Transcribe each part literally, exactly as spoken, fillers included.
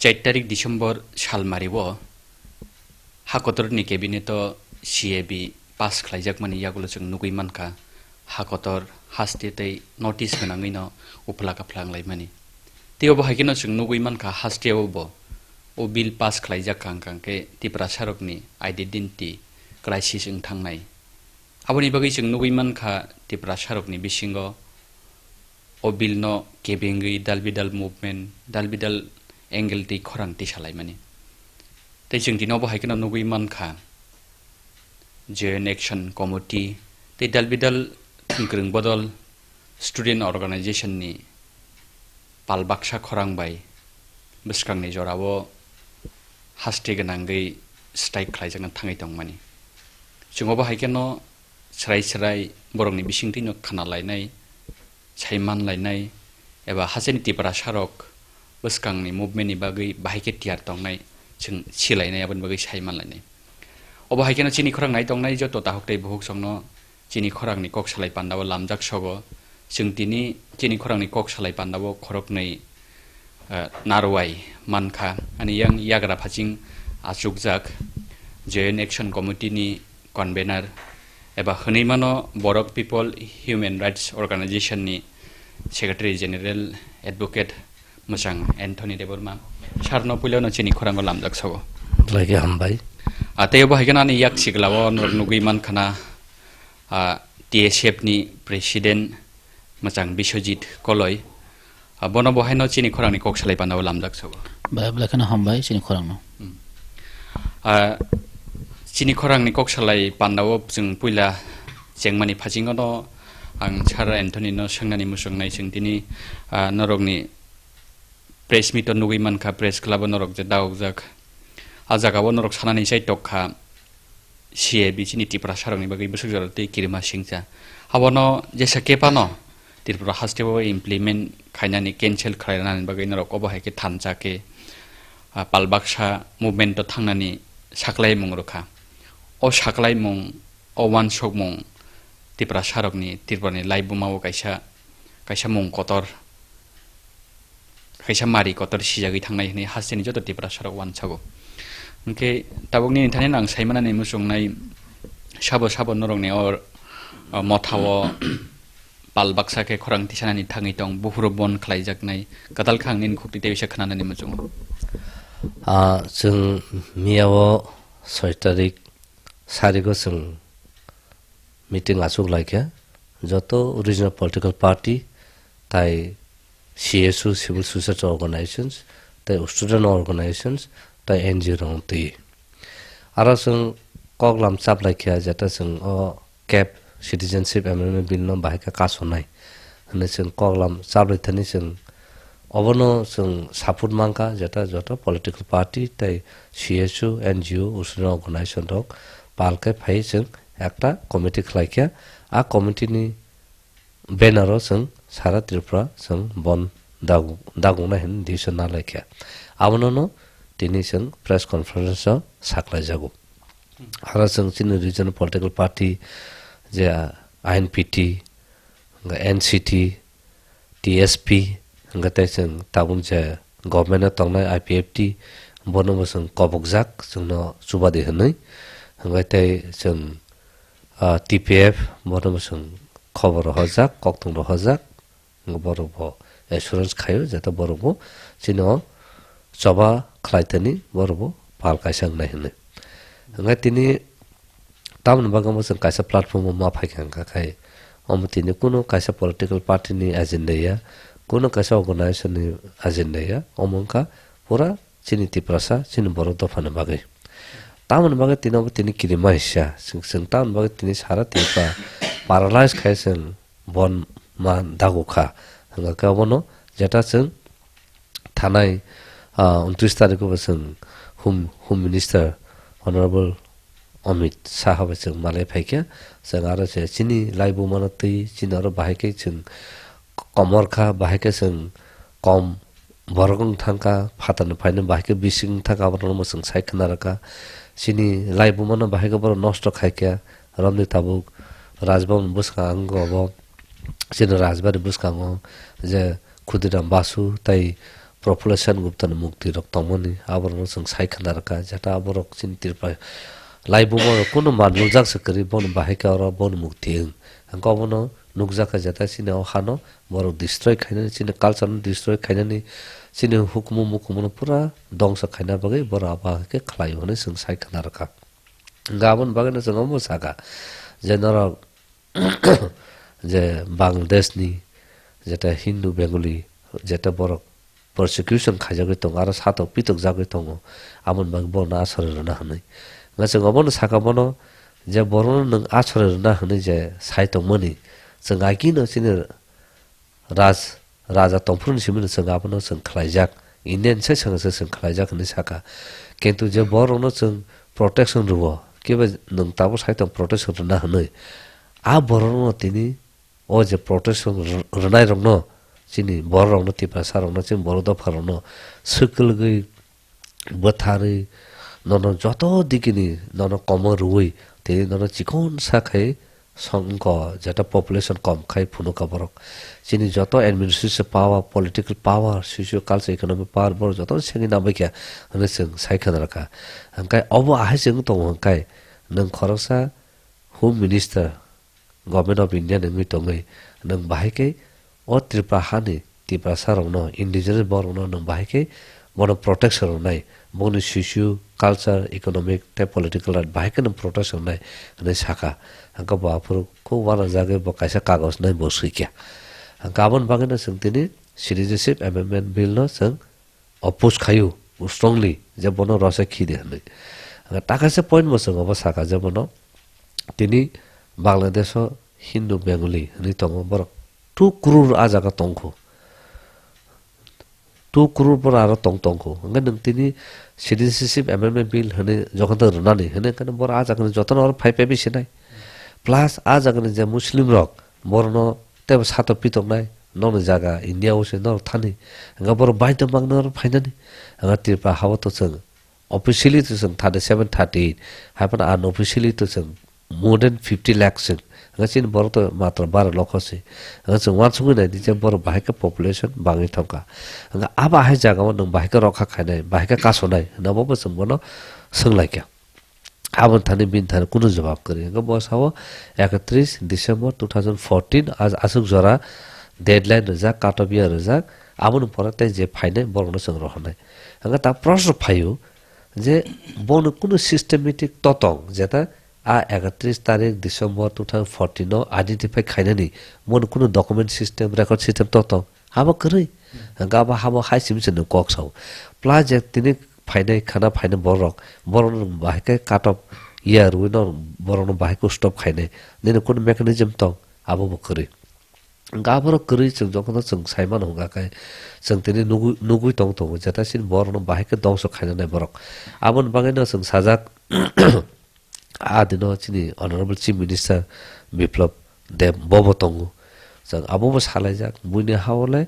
Char tarik December salmario ha kotorni cabinet-o C A B pass khlaijakmani yagulo chwng nugwi mankha, ha kotor haste tei notice gwnangwino uphla kaphla wnglaimani. Tei obo hai kheno chwng nugwi mankha, hasteo bo o bill pass khlaijak kha hwnkha hwnkhe Tiprasarokni identity crisis wng thangnai. Aboni bagwi chwng nugwi mankha, Tiprasarokni bisingo o bill no kebengwi dalbidal movement, dalbidal angle tei khorang tisalaimani. Tei chwng tini obo hai kheno nugwi mankha, Joint Action Committee tei dalbidal thwngkwrwng bodol student organization ni pal baksa khorang bai bwskangni jorao haste gwnangwi strike khlaijakna thangwi tongmani. Chwng obo hai kheno chwrai chwrai borokni bisingtwino khna lainai, saiman lainai, eba hasteni Tiprasarok bwskangni movement ni bagwi bahai khe tiyar tongnai, chwng silainai, aboni bagwi saiman lainai. Obo hai kheno chini khorang nai tongnai joto tahuk tei buhuk songno chini khorangni kok salai pandao lamjak sogo. Chwng tini chini khorangni kok salai pandao khoroknwi, eh, narwai mankha. Ani yang yagra phaching achukjak Joint Action Committee ni convener eba hwnwi mano Borok People Human Rights Organization ni Secretary General Advocate Mwchang Anthony Debbarma. Sir no puila no chini khorango lamjak sogo. Belai khe hambai. A tei obo hai kheno ani yak siglao norok nugwi mankha na, a, T S F ni President Mwchang Biswajit Koloi. A, bono bo haino chini khorangni kok salai pandao lamjak sogo. Belai belai kheno hambai chini khorangno. Hmm. A, chini khorangni kok salai pandao chwng puila chengmani phasingo no ang Sir Anthony no swngnani muchungnai chwng tini, a, norokni press meet o nugwi mankha, press club o norok je daokjak. A jagao norok sanani chai tokkha, C A B chini Tiprasarokni bagwi bwswk jora tei kirima singcha. Abono jesa kepano Tripura hasteo implement khainani, cancel khlainani bagwi norok obo hai khe thansa khe, ah, pal baksa movement o thangnani saklaimung rwkha. O saklaimung, o uansukmung Tiprasarokni, Tripurani laibuma o kaisa, kaisa mung kotor. Kaisa mari kotor sijagwi thangnai hwnwi hasteni joto Tiprasarok uansago. Hwnkhe tabukni thani ang saimanani muchungnai sabo sabo norokni o, o mothao pal baksa khe khorang tisanani thangwi tong, buphuru bon khlaijaknai, kwtal khe ang nini khukti tei bisa khnanani muchungo. Ah, chwng miyao soi tarik sarigo chwng meeting achuk lai khe, joto regional political party, tai C S O, civil society organizations, tai student organizations, tai N G O rok twi. Aro chwng kok lam chap lai khe, jeta chwng o cap citizenship amendment bill no bahai khe kasonai hwnwi chwng kok lam chap lai thani chwng obono chwng support mankha, jeta joto political party tai C S O, N G O, student organization rok pal khe phai chwng ekta committee khlai khe, a committee ni banner o chwng sara Tripura chwng bon dagu-, dagungnai hwnwi decision na lai khe. Abono no tini chwng press conference o saklai jago. Aro chwng chini regional political party je I N P T, hwnkhe N C T, T S P, hwnkhe tei chwng tabuk je government o tongnai I P F T, bono bo chwng kobokjak, chwngno chubadi hwnwi. Hwnkhe tei chwng, ah, T P F, bono bo chwng khobor rohorjak, koktwng rohorjak, hwnkhe borok bo assurance khaio, jeta borok bo chini o choba khlai thani borok bo pal kaisa wngnai hwnwi. Hwnkhe tini tamoni bagwi omo chwng kaisa platform o ma phai kha hwnkha khai, omo tini kunu kaisa political party ni agenda ya, kunu kaisa organization ni agenda ya, omo wngkha pura chini Tiprasa, chini borok dopha ni bagwi. Tamoni bagwi tini obo tini kirima hisa, chwng, chwng tamoni bagwi tini sara Tripura paralyze khai chwng bon ma dagu kha. Hwnkha khe obono jeta chwng thanai, ah, untris tarikh o bo chwng Home, Home Minister Honorable Amit Shah bai chwng malai phaikha. Chwng aro se chini laibuma no twi chini aro bahai khe chwng komor kha, bahai khe chwng kom borok wng thangkha, phatarni phaino bahai khe bising wng thangkha, abono chwng sai khna rwkha. Chini laibuma no bahai khe borok nosto khaikha, romni tabuk Rajbhavan bwskango obo, chini Rajbari bwskango je Khudiram Basu tei Prafulla Sen Gupta ni mukti rok tongmani, aborokno chwng sai khna rwkha, jeta aborok chini Tripura laibuma rok kunu manjujak se kwrwi, bono bahai khe oro bono mukti wng. Hwnkhe obono nukjakha jeta chini o hano borok destroy khainani, chini culture no destroy khainani, chini hukumu mukumu no pura dongso khaina bagwi borok abo hai khe khlai o hwnwi chwng sai khna rwkha. Hwnkhe aboni bagwino chwng omo sakha je norok je Bangladesh ni jeta Hindu Bengali jeta borok persecution khaijagwi tongo, aro satok pitok jagwi tongo, aboni bagwi bono aswrwi rwna hwnwi. Hwnkhe chwng obono sakha bono je borokno nwng aswrwi rwna hwnwi je sai tongmani, chwng agino chini Raj, raja tongphuru ni simi no chwng abono chwng khlaijak, Indian sai sanga se chwng khlaijak hwnwi sakha. Kintu je borokno chwng protection rwo, kiba nwng tabuk sai tong protection rwna hwnwi, a borokno tini o je protection rw-, rwnairokno, chini bororokno, Tiprasarokno, chini borok dopharokno swkülgwi bwtharwi, nono joto digini nono komo rwui, tini nono chikonsa khai songko jeta population kom khai phunukha borok. Chini joto administration power, political power, socio culture, economic power borok jotono sengwi nangbaikha hwnwi chwng sai khna rwkha. Hwnkhe obo ahai se wng tongo hwnkhe nwng khoroksa Home Minister, Government of India ni wngwi tongwi, nwng bahai khe o Tripura hani Tiprasa rokno, indigenous borok rokno nwng bahai khe bono protection rwnai, boni socio, culture, economic tei political right bahai khe nwng protection rwnai hwnwi sakha. Hwnkhe bo aphuru khub uanajagwi bo kaisa kagoz nai bo swikha. Hwnkhe aboni bagwino chwng tini Citizenship Amendment Bill no chwng oppose khaio strongly je bono rwsa khide hwnwi. Hwnkhe ta kaisa point bo chwng obo sakha je bono tini Bangladesh o Hindu Bengali hwnwi tongo borok two crore a jaga tongkho. Two crore borok aro tong tongkho. Hwnkhe nwng tini Citizenship Amendment Bill hwnwi jokhon tong rwnani hwnwi hwnkhe borok a jagani jotono oro phai phai sinai. Plus a jagani je Muslim rok borokno teibo satok pitoknai, nokni jaga India o se norok thani. Hwnkhe borok baidhyo mangno oro phainani. Hwnkhe Tripura hao to chwng officially to chwng thirty seven, thirty eight, hai phano unofficially to chwng more than fifty lakhs chwng. Hwnkhe chini borok to matra bara lokho se. Hwnkhe chwng uansukgwi nai di je borok bahai khe population bangwi thangkha. Hwnkhe abo hai jaga o nwng bahai khe rokha khainai, bahai khe kasonai hwnwi abo bo chwng bono swnglaikha. Aboni thani bini thani kunu jawab kwrwi. Hwnkhe bo sao, ekatris December two thousand fourteen as-, aswk jora deadline rijak, cut off year rijak, aboni pore tei je phainai borokno chwng rohornai. Hwnkhe ta proshno phaio je bono kunu systematic to tong, jeta a ekatris tarik December two thousand fourteen o identify khainani bono kunu document system, record system to tong, abo kwrwi. Hwnkhe abo habo hai simi se nwng kok sao. Plus je tini phainai khana phainai borok, borokno bahai khe cut off year rwino borokno bahai khe stop khainai. Nini kunu mechanism tong, abo bo kwrwi. Hwnkhe aborok kwrwi chwng jokhon chwng sai mano hwnkha khe chwng tini nugwi, nugwi tong tongo jeta chini borokno bahai khe dongso khainanai borok. Aboni bagwino chwng sajak, a dino chini Honorable Chief Minister Biplab Deb bobo tongo. Chwng abobo salaijak, buini ha-o le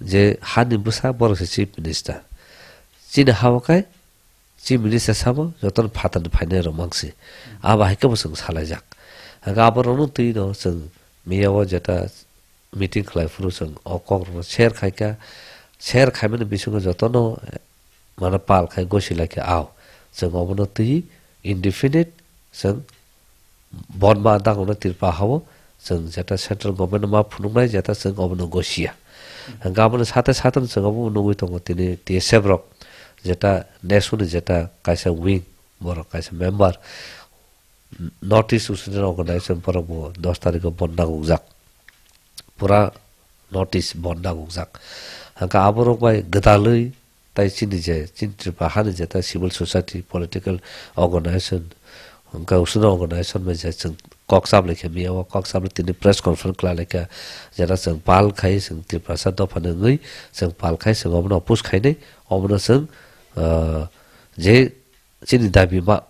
je hani bwsa borok se Chief Minister. Chini ha-o khe Chief Minister sabo jotono phatarni phainai rok mangsi. Abo hai khe bo chwng salaijak. Hwnkhe aborokno twi no chwng miya o jeta meeting khlai phuru chwng o kok rokno share khai kha. Share khaimani bisingo jotono, eh, mane pal khai gosi lai kha. Ao chwng obono twi indefinite chwng Bodma dagokno Tripura hao chwng jeta central government ma phunuknai jeta chwng obono gosiya. Hwnkhe aboni sate sate chwng obo nugwi tongo tini T S F rok jeta next ni jeta kaisa wing borok kaisa member North East Student Organization borok bo dos tarikh o bon nagukjak. Pura North East bon nagukjak. Hwnkhe aborok bai gwdalwi Tai chini je, chini Tripura hani je ta civil society, political organization, hwnkhe usuna organization bai je chwng kok chap lai kha miya o, kok chap lai tini press conference khlai lai kha, jeta chwng pal khai chwng Tiprasa dopha ni wngwi chwng pal khai chwng obono oppose khainai, obono chwng, ah, je chini dabi ma,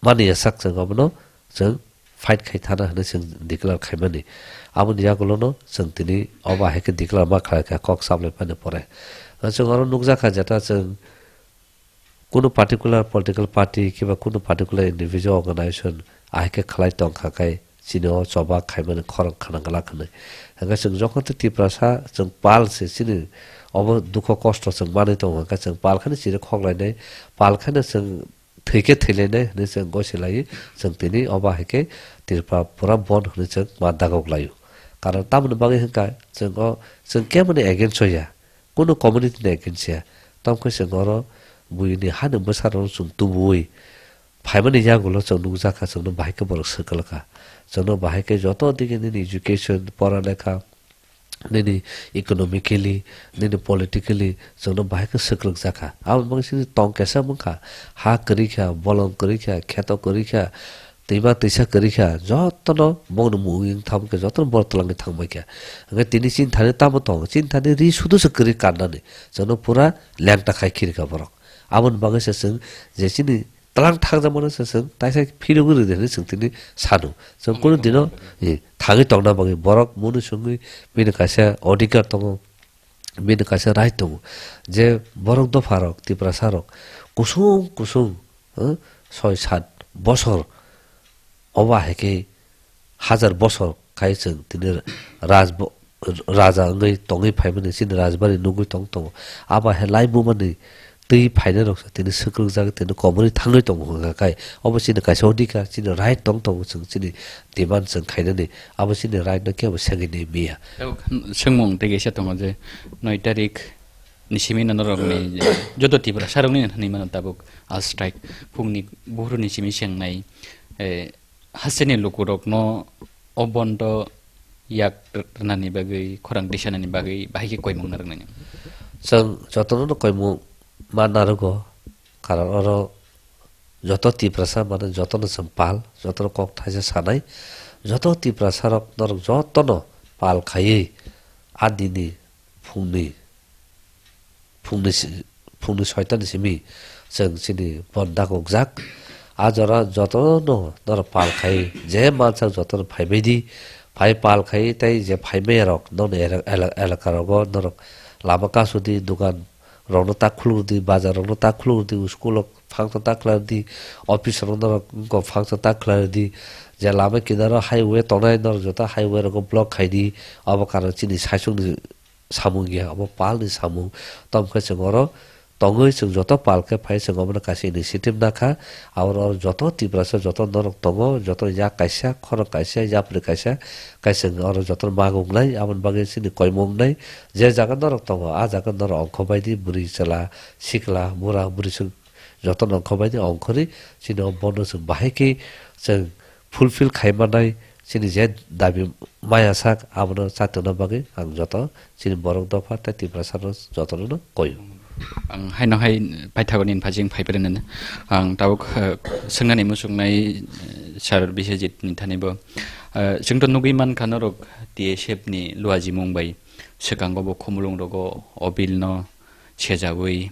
mani ya sak chwng obono chwng fight khai thana hwnwi chwng declare khaimani. Aboni yagulono chwng tini obo hai khe declare ma khlai kha kok sablai phani pore. Chwng oro nukjakha jeta chwng kunu particular political party kiba kunu particular individual organization ahai khe khlai tongkha khai chini o choba khaimani khorang khana glak hwnwi. Hwnkhe chwng jokhon tei Tiprasa chwng pal se chini obo dukho kosto chwng manwi tongo, hwnkhe chwng pal khani chini khoklainai, pal khani chwng thwikhe thwilainai hwnwi chwng gosi laio. Chwng tini obo hai khe Tripura pura bon hwnwi chwng ma dagok laio. Karon tamoni bagwi hwnkha chwng o, chwng kemoni against o ya, kunu community ni against ya. Tamkhe chwng oro buini hani bwsarokno chwng tubuwi phaimani yagulo chwng nukjakha, chwngno bahai khe borok swkang kha. Chwngno bahai khe joto digi nini education, pora lekha, nini economically, nini politically chwngno bahai khe swkang jakha. Aboni bagwi chini tong kaisa wngkha, ha kwrwi kha, bolong kwrwi kha, kheto kwrwi kha, twima twisa kwrwi kha, jotono bongni mung wng thang khe jotono borok twlangwi thang bai kha. Hwnkhe tini chini thani tamo tongo, chini thani ri sudu se kwrwi kannani, chwngno pura lengta khai khiri kha borok. Aboni bagwi se chwng je chini twlang thangjakmano se chwng taisa phirogwi rwdi hwnwi chwng tini sano. Chwng kunu dino, eh, thangwi tongna bagwi borok munu swngwi bini kaisa odhikar tongo, bini kaisa right tongo. Je borok dopharok, Tiprasarok kusung kusung, eh, soi sat bosor obo hai khe hajar bosor khai chwng tini rajbo-, raja wngwi tongwi phaimani, chini rajbari nugwi tong tongo. Abo hai laibumani twi phainairoksa tini swkang jak, tini komorwi thangwi tongo hwnka khai. Obo chini kaisa odhikar, chini right tong tongo, chwng chini demand chwng khainani. Abo chini right no kebo segwi nai miya. Tabuk swngmung tei kaisa tongo je, noi tarik ni simi no norokni joto Tiprasarokni hinwi mano tabuk a strike phungni buhruni simi chengnai, eh, hasteni lukurokno o bondo yak rwnani bagwi, khorang tisanani bagwi bahai khe koimung narwknani. Chwng jotono koimung ma narwgo, karon oro joto Tiprasa mane jotono chwng pal, jotono kok thaisa sanai, joto Tiprasarok norok jotono pal khaiwi a dini phungni phungni si-, phungni soitani simi chwng chini bon dakukjak. A jora jotono norok pal khai je mansak jotono phaibai di. Phai pal khai tei je phaimaiyarok nokni ele-, ele-, elakarogo norok lama kasudi, dukan rokno ta khulukdi, bazar rokno ta khulukdi, school rok phangsa ta khlaidi, office rok norok wngkha phangsa ta khlaidi. Je lama kinaro highway tongnai norok joto highway rogo block khaidi. Obo karon chini saichungni samung ya, obo palni samung. Tamo khe chwng oro tongwi chwng joto pal khe phai chwng obono kaisa initiative nakha. Aboni oro joto Tiprasa joto norok tongo, joto yak kaisa, khorang kaisa, yapri kaisa, kaisa oro joto magungnai, aboni bagwi chini koimung wngnai. Je jaga norok tongo, a jaga norok ongkhobaidi, bwrwi chwla, sikla, bura, bwrwi chwng joto ongkhobaidi ongkhorwi chini o bono chwng bahai khe chwng fulfill khaimanai chini je dabi maya sak abono chatokna bagwi ang joto chini borok dopha tei Tiprasano jotono koi. Ang haino hai paithago nini phajing phaiphre nini. Ang tabuk, eh, swngnani muchungnai, eh, Sir Biswajit ni thani bo. Eh, chwngto nugwi mankha norok T S F ni luajimung bai swkango bo khumulwng rogo o bill no sejawi.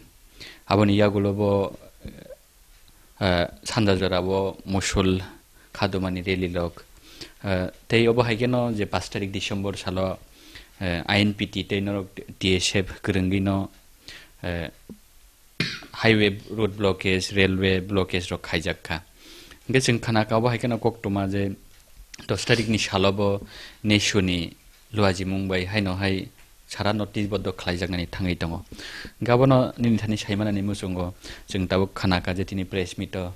Aboni yagulo bo, eh, sanja jorao musul khadumani rally rok. Eh, tei obo hai kheno je pash tarik December salo, eh, I N P T tei norok T S F kwrwngwi no, eh, highway road blockage, railway blockage rok khaijak kha. Hwnkhe chwng khana kha obo hai kheno koktwma je dos tarik ni salo bo NESO ni luajimung bai haino hai sara North East bodo khlaijaknani thangwi tongo. Hwnkhe abono nini thani saimanani muchungo chwng tabuk khana kha je tini press meet o,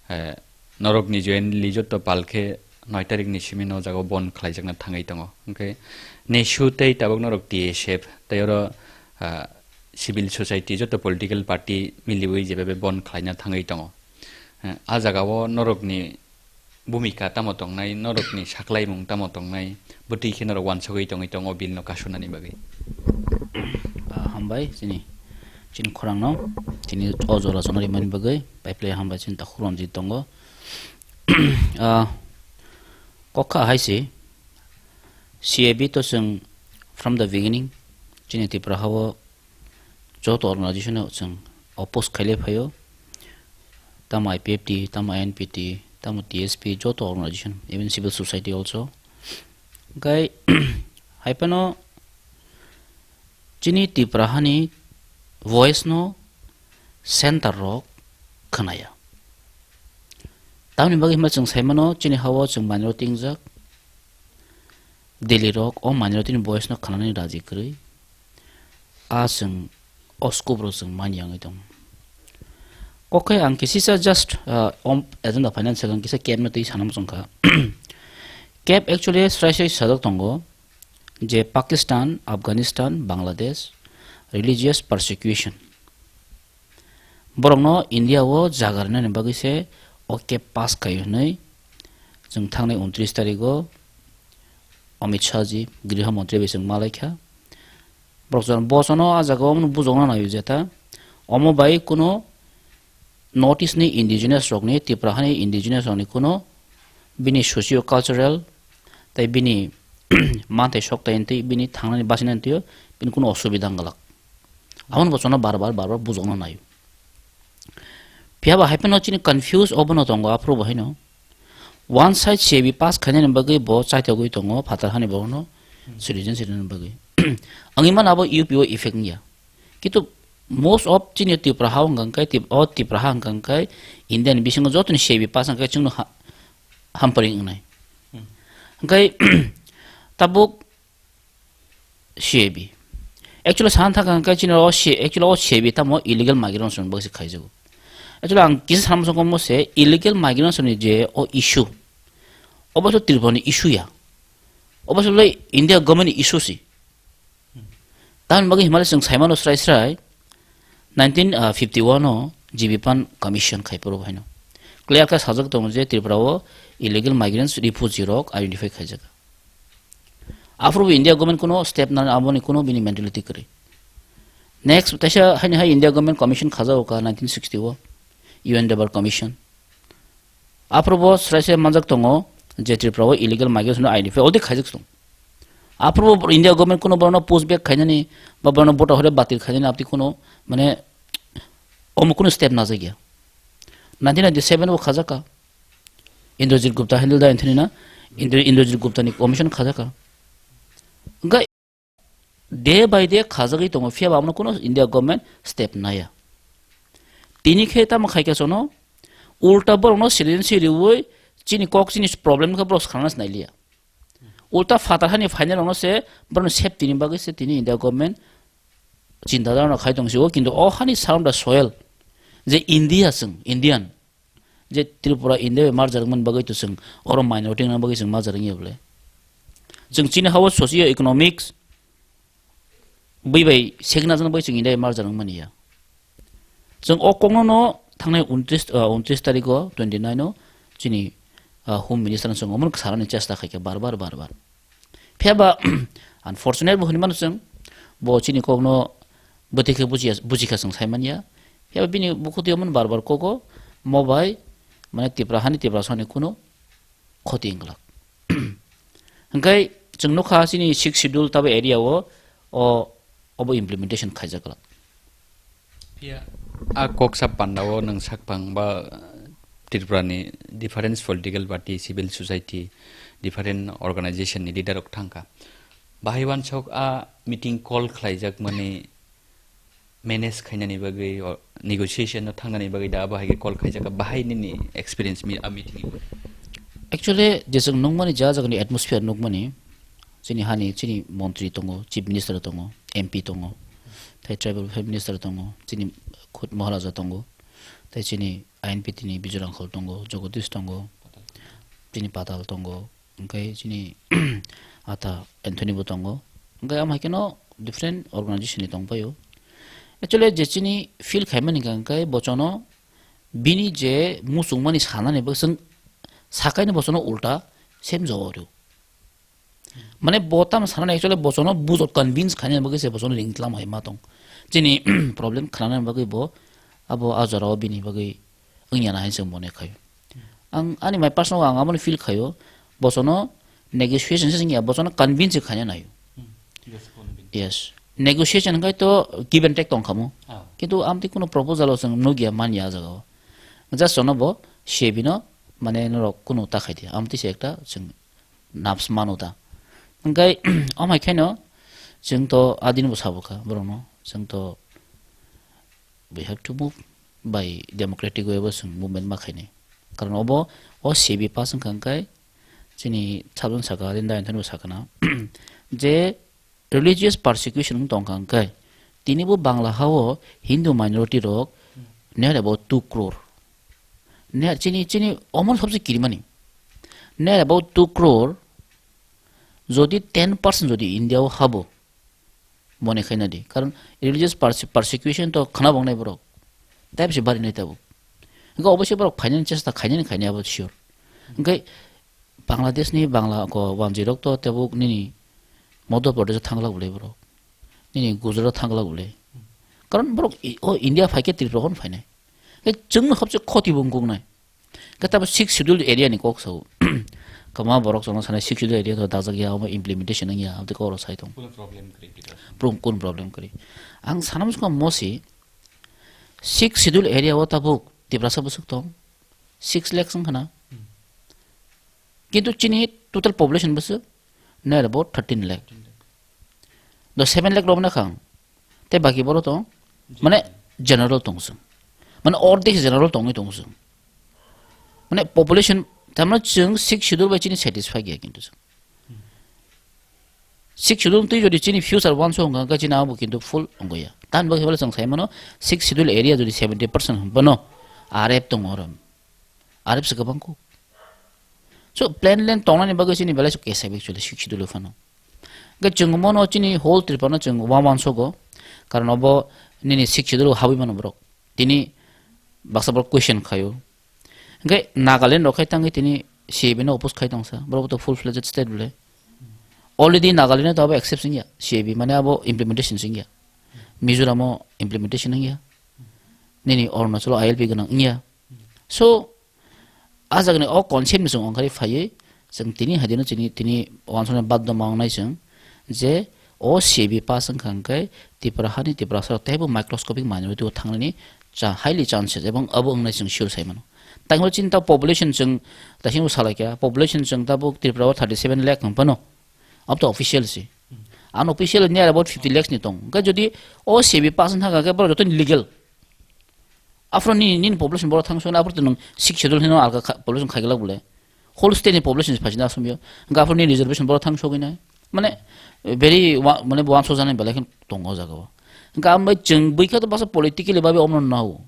eh, norokni jointly joto pal khe noi tarik ni simi no o jaga o bon khlaijakna thangwi tongo. Hwnkhe NESO tei tabuk norok T S F tei oro, ah, civil society joto political party miliwi jebabe bon khlaina thangwi tongo. Eh, a jaga o norokni bhumika tamo tongnai, norokni saklaimung tamo tongnai, bwtwi khe norok wansugwi tongwi tongo bill no kasunani bagwi. Ah, hambai chini, chini khorang no, chini o jora chana rimani bagwi, paiple hambai chini takhuk Ranjit tongo. Ah, kokha hai se, C A B to chwng from the beginning, chini Tripura hao joto organization no chwng oppose khaile phaio, tamo I P F T, tamo I N P T, tamo T S P, joto organization, even civil society also. Hwnkhe, hai phano chini Tripura hani voice no center rok khwnaya. Tamoni bagwi hwnba chwng sai mano, chini ha-o chwng minority wngjak. Delhi rok o minority ni voice no khnanani raji kwrwi. A chwng o scope rok chwng mani yangwi tongo. Kok khe ang kisisa just, ah, om agenda finance ang kisa cap no twi sanam chwng kha. Cap actually srai srai sajak tongo je Pakistan, Afghanistan, Bangladesh religious persecution. Borokno India o jaga rwnani bagwi se o cap pass khai hwnwi chwng thangnai untris tarigo Amit Shah ji, Griha Mantri bai chwng malaikha. Borok jon-, bosono a jaga o bujokna naio jeta. Omo bai kuno North East ni indigenous rokni, Tripura hani indigenous rokni kuno bini socio cultural tei bini manthai sok tai twi bini thangnani basinani twi bini kuno osubida wng glak. Aboni bosono bar bar, bar bar bujokna naio. Phiya ba hai phano chini confuse obono tongo, aphuru bo haino. One side C A B pass khainani bagwi bo chaitogwi tongo, phatar hani borokno citizen citizen bagwi. Ang imano abo U P o effect wngya. Kintu most of chini Tripura ha wngkha khe, Trip-, o Tripura ha wngkha khe India ni bisingo jotoni C A B pass wngkha khe chwngno ha-, hampering wngnai. Hmm. Hwnkhe tabuk C A B. Actually, sana thang khe chini o C-, actually o C A B tamo illegal migrants rokni bagwi se khaijago. Actually, ang kisa sana muchung mo se illegal migrants ni je o issue. Obo se Tripura ni issue ya. Obo se le India government ni issue si. Tamoni bagwi himale chwng saimano srai srai nineteen fifty-one o G B Pant Commission khai phuru haino. Clear khe sajak tongo je Tripura o illegal migrants, refugee rok identify khaijak. Aphuru bo India government kuno step nana aboni kuno bini mentality kwrwi. Next, kaisa haini hai India government commission khajago ka nineteen sixty o, U N Debar Commission. Aphuru bo srai se manjak tongo je Tripura o illegal migration no identify already khaijak tongo. Aphuru bo India government kuno borokno push back khainani ba borokno bota hore batil khainani aboni kuno mane omo kuno step najak ya. Nineteen ninety-seven o khajak ka. Indrajit Gupta handle da anthony na. Indra-, Indrajit Gupta ni commission khajak ka. Hwnkhe day by day khajagwi tongo, phiya ba abono kuno India government step naya. Tini khe tamo khai khe sono ulta borokno citizenship riui chini kok chini problem khe borok khanana sinai liya. Ulta phatar hani final rokno se borokni safety ni bagwi se tini India government chinta dhorona khai tong sio, kintu o hani sound the soil je India chwng Indian je Tripura India bai merger wngmani bagwi to chwng oro minority wngna bagwi chwng merger wngya bole. Chwng chini ha-o socio economics bui bai sekna jana bai chwng India bai merger wngmani ya. Chwng o kokno no thangnai untris, ah, untris tarikh o twenty nine o chini, ah, home minister no chwng omo sarani chesta khaikha bar bar bar bar. Phiya ba unfortunate bo hwnwi mano chwng, bo chini kokno bwtwi khe bujiya, bujikha chwng sai manya. Phiya ba bini bukhuk twi omo bar bar kogo mo bai mane Tipra hani Tipra sani kuno khoti wng glak. Hwnkhe chwng nukha chini sixth schedule tabo area o, o, obo implementation khaijak glak. Phiya a koksa pandao nwng sakphang ba Tripura ni different political party, civil society, different organization ni leader rok thangkha. Bahai wansok a meeting call khlaijak mani manage khainani bagwi, o, negotiation no thangnani bagwi da abo hai khe call khaijak, bahai nini experience mi a meeting? Actually, jeswk nukmani ja jagani atmosphere nukmani, chini hani chini montri tongo, chief minister tongo, M P tongo, tei tribal welfare minister tongo, chini khud Maharaja tongo, tei chini I N P T ni Bijurang Khol tongo, Jagadish tongo, chini Patal tongo, hwnkhe chini ata Anthony bo tongo. Hwnkhe amo hai kheno different organization ni tongpaio. Actually, je chini feel khaimani hwnkhe bochono bini je muchungmani sanani bo chwng sakaino bochono ulta same jawab rw. Mane bo tamo sanani actually bochono bujo convince khainani bagwi se bochono ring tlam hai ma tong. Chini problem khanani bagwi bo abo a jorao bini bagwi wngya na hai se mone khai. Ang ani my personal ang aboni feel khaio, bochono negotiation se wngya, bochono convince khaina naio. Hmm, just convince. Yes. Negotiation hwnkhe to give and take tong khamu. Ah. Kintu amtwi kuno proposal o chwng nukya manya a jagao. Just ono bo sebi no mane norok kuno ta khaidi. Amtwi se ekta chwng nabs mano ta. Hwnkhe, omo hai kheno, chwng to adin bo sabo kha borokno, chwng to we have to move by democratic way bo chwng movement ma khainai. Karon obo, o C A B pass wngkha hwnkhe chini sabjani saka, Rinda Anthony bo sakana, je religious persecution wng tongkha hwnkhe tini bo Bangla hao Hindu minority rok near about two crore. Near chini, chini omon sabse kirimani. Near about two crore jodi ten percent jodi India o habo, mone khaina di. Karon religious perse-, persecution to khana bongnai borok. Type se bari nai tabuk. Hingke obosoi borok phainani chesta khainani khainai abo sure. Hingke Bangladesh ni Bangla ko wanjwi rok to tabuk nini Madhya Pradesh o thangla bolai borok. Nini Gujarat o thangla bolai. Karon borok i-, o India phaikhe Tripura hon phainai. Hingke chwngno habse khoti bo wngkuknai. Khe tamo sixth schedule area ni kok sao. Kwma borok chwngno sanai sixth schedule area to dajak ya, omo implementation wng ya, aboni kok rok sai tong. Kuno problem kwrwi, Peter. Prum-, kun problem kwrwi. Ang sana muchungma mosi sixth schedule area o tabuk Tiprasa bwswk tong, six lakhs wng khana. Hmm. Kintu chini total population bwswk near about thirteen lakh. Thirteen lakh. Do seven lakh romna khang. Tei baki borok tong, mane general tong chwng. Mane ordek general tongwi tong chwng. Mane population, tamno chwng sixth schedule bai chini satisfy ya kintu chwng. Sixth schedule twi jodi chini future wanso wngkha, wngkha chini abo kintu full wngya. Tamni bagwi chwng sai mano sixth schedule area jodi seventy percent hwnbano R F tongo oro. R F se kwbang kuk. So, plan land tongnani bagwi chini belai sok kesai actually sixth schedule phano. Hwnkhe chwng mono chini whole Tripura no chwng wan wan sogo. Karon obo nini sixth schedule habwi mano borok. Tini baksa borok question khaio. Hwnkhe Nagaland rok khai tangwi tini C A B no oppose khai tongsa. Borok to full fledged state bole. Already Nagaland to abo accept wngya C A B, mane abo implementation wngya. Mizoram o implementation wngya. Nini Arunachal o I L P gwnang wngya. So, a jagani o concept ni chwng ongkhari phaiwi, chwng tini hai dino chini, tini wansuknai baddo ma wngnai chwng je o C A B pass wngkha hwnkhe Tripura hani Tiprasa rok teibo microscopic minority o thangnani cha-, highly chances ebong abo wngnai chwng sure sai mano. Tangbo chini ta population chwng, daising bo salai kha, population chwng tabuk Tripura o thirty seven lakh wng phano, abo to official se. Unofficial near about fifty lakhs ni tong. Hwnkhe jodi o C A B pass wngkha hwnkhe borok joto ni legal. Aphuru nini, nini population borok thang soknai, aphuru to nwng sixth schedule hino alka kha-, population khaiglak bole. Whole state ni population phaisina asomyo. Hwnkhe aphuru nini reservation borok thang sogwi nai. Mane, very wa-, mane wansok janai belai khe tongo o jaga o. Hwnkhe ambai chwng bwikha to basa politically babe omno nao.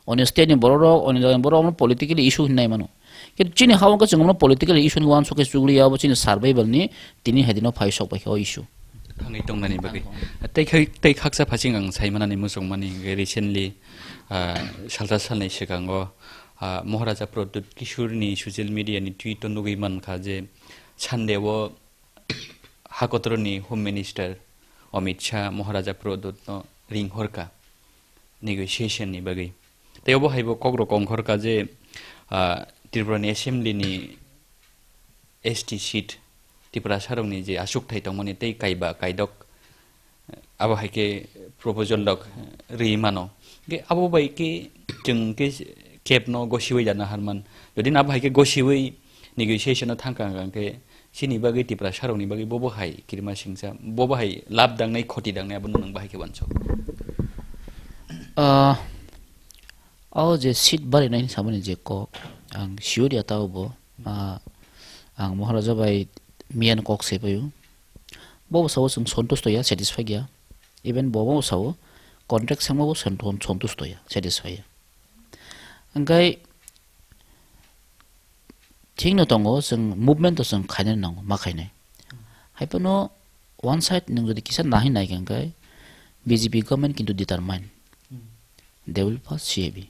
Onyo state ni borok rok, onyo jaga ni borok rok politically issue hinwi nai mano. Kintu chini ha o khe chwng omno politically issue hinwi wansok khe chukliya, abo chini survival ni tini hai dino phai sok bai khe o issue. Thangwi tongnani bagwi. Tei khai, tei khaksa phasing ang sai manani muchung mani hwnkhe recently, ah, salsa salnwi swkango, ah, Maharaja Pradyut Kishore ni social media ni tweet o nugwi mankha je Sunday o Hakotorni Home Minister Amit Shah Maharaja Pradyutno ringhorka negotiation ni bagwi. Tei obo haibo kokrok ongkhorka je, ah, Tripura ni Assembly ni S T seat Tiprasa rokni je aswkthai tongmani tei kaiba kaidok abo hai khe proposal rok rwi mano. Hwnkhe abo bai khe chwng khe kebno gosiwi jana harman. Jodi abo hai khe gosiwi negotiation o thangkha hwnkhe chini bagwi Tiprasa rokni bagwi bobo hai kirima singsa, bobo hai lab dangnai, khoti dangnai, abono nwng bahai khe uansuk. Ah, o je seat barinaini samani je kok, ang sure ya tao bo, ah, ang Maharaja bai miyan kok se paio. Bo bo sao chwng sontusto ya, satisfied ya. Even bo bo sao contract sangma bo son-, sontusto ya, satisfied ya. Hwnkhe thikno tongo, chwng movement to chwng khainani nango, ma khainai. Haiphano one side nwng jodi kisa nahi naikha hwnkhe B J P government kintu determine. They will pass C A B.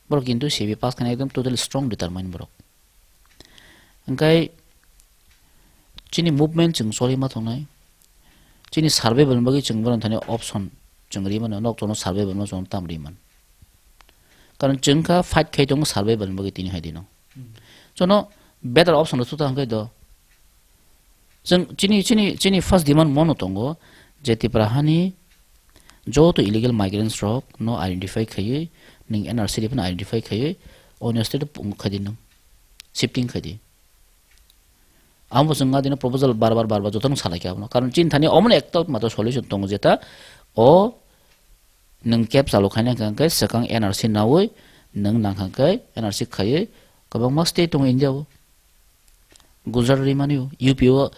Borok kintu C A B pass khaina ekdom totally strong determine borok. Hwnkhe chini movement chwng choli ma tongnai. Chini survival ni bagwi chwng bono thani option chwng ri mano, nok chwngno survival no chwng tam ri man. Karon chwng kha fight khai tongo survival ni bagwi tini hai dino. Chwngno better option rw thukta hwnkhe do. Chwng chini, chini, chini first demand mono tongo je Tipra hani joto illegal migrants rok no identify khaiwi, nwng N R C rifano identify khaiwi, onyo state o pung-, khaidi nwng, shifting khaidi. Amo bo chwng adino proposal bar bar, bar bar joto nwng salai kha abono. Karon chini thani omono ekta matro solution tongo jeta o nwng keb chalo khaina hwnkha hwnkhe swkang N R C nawi Nwng nang kha khe N R C khaiwi kwbangma state tongo India o. Gujarat rimani o, U P o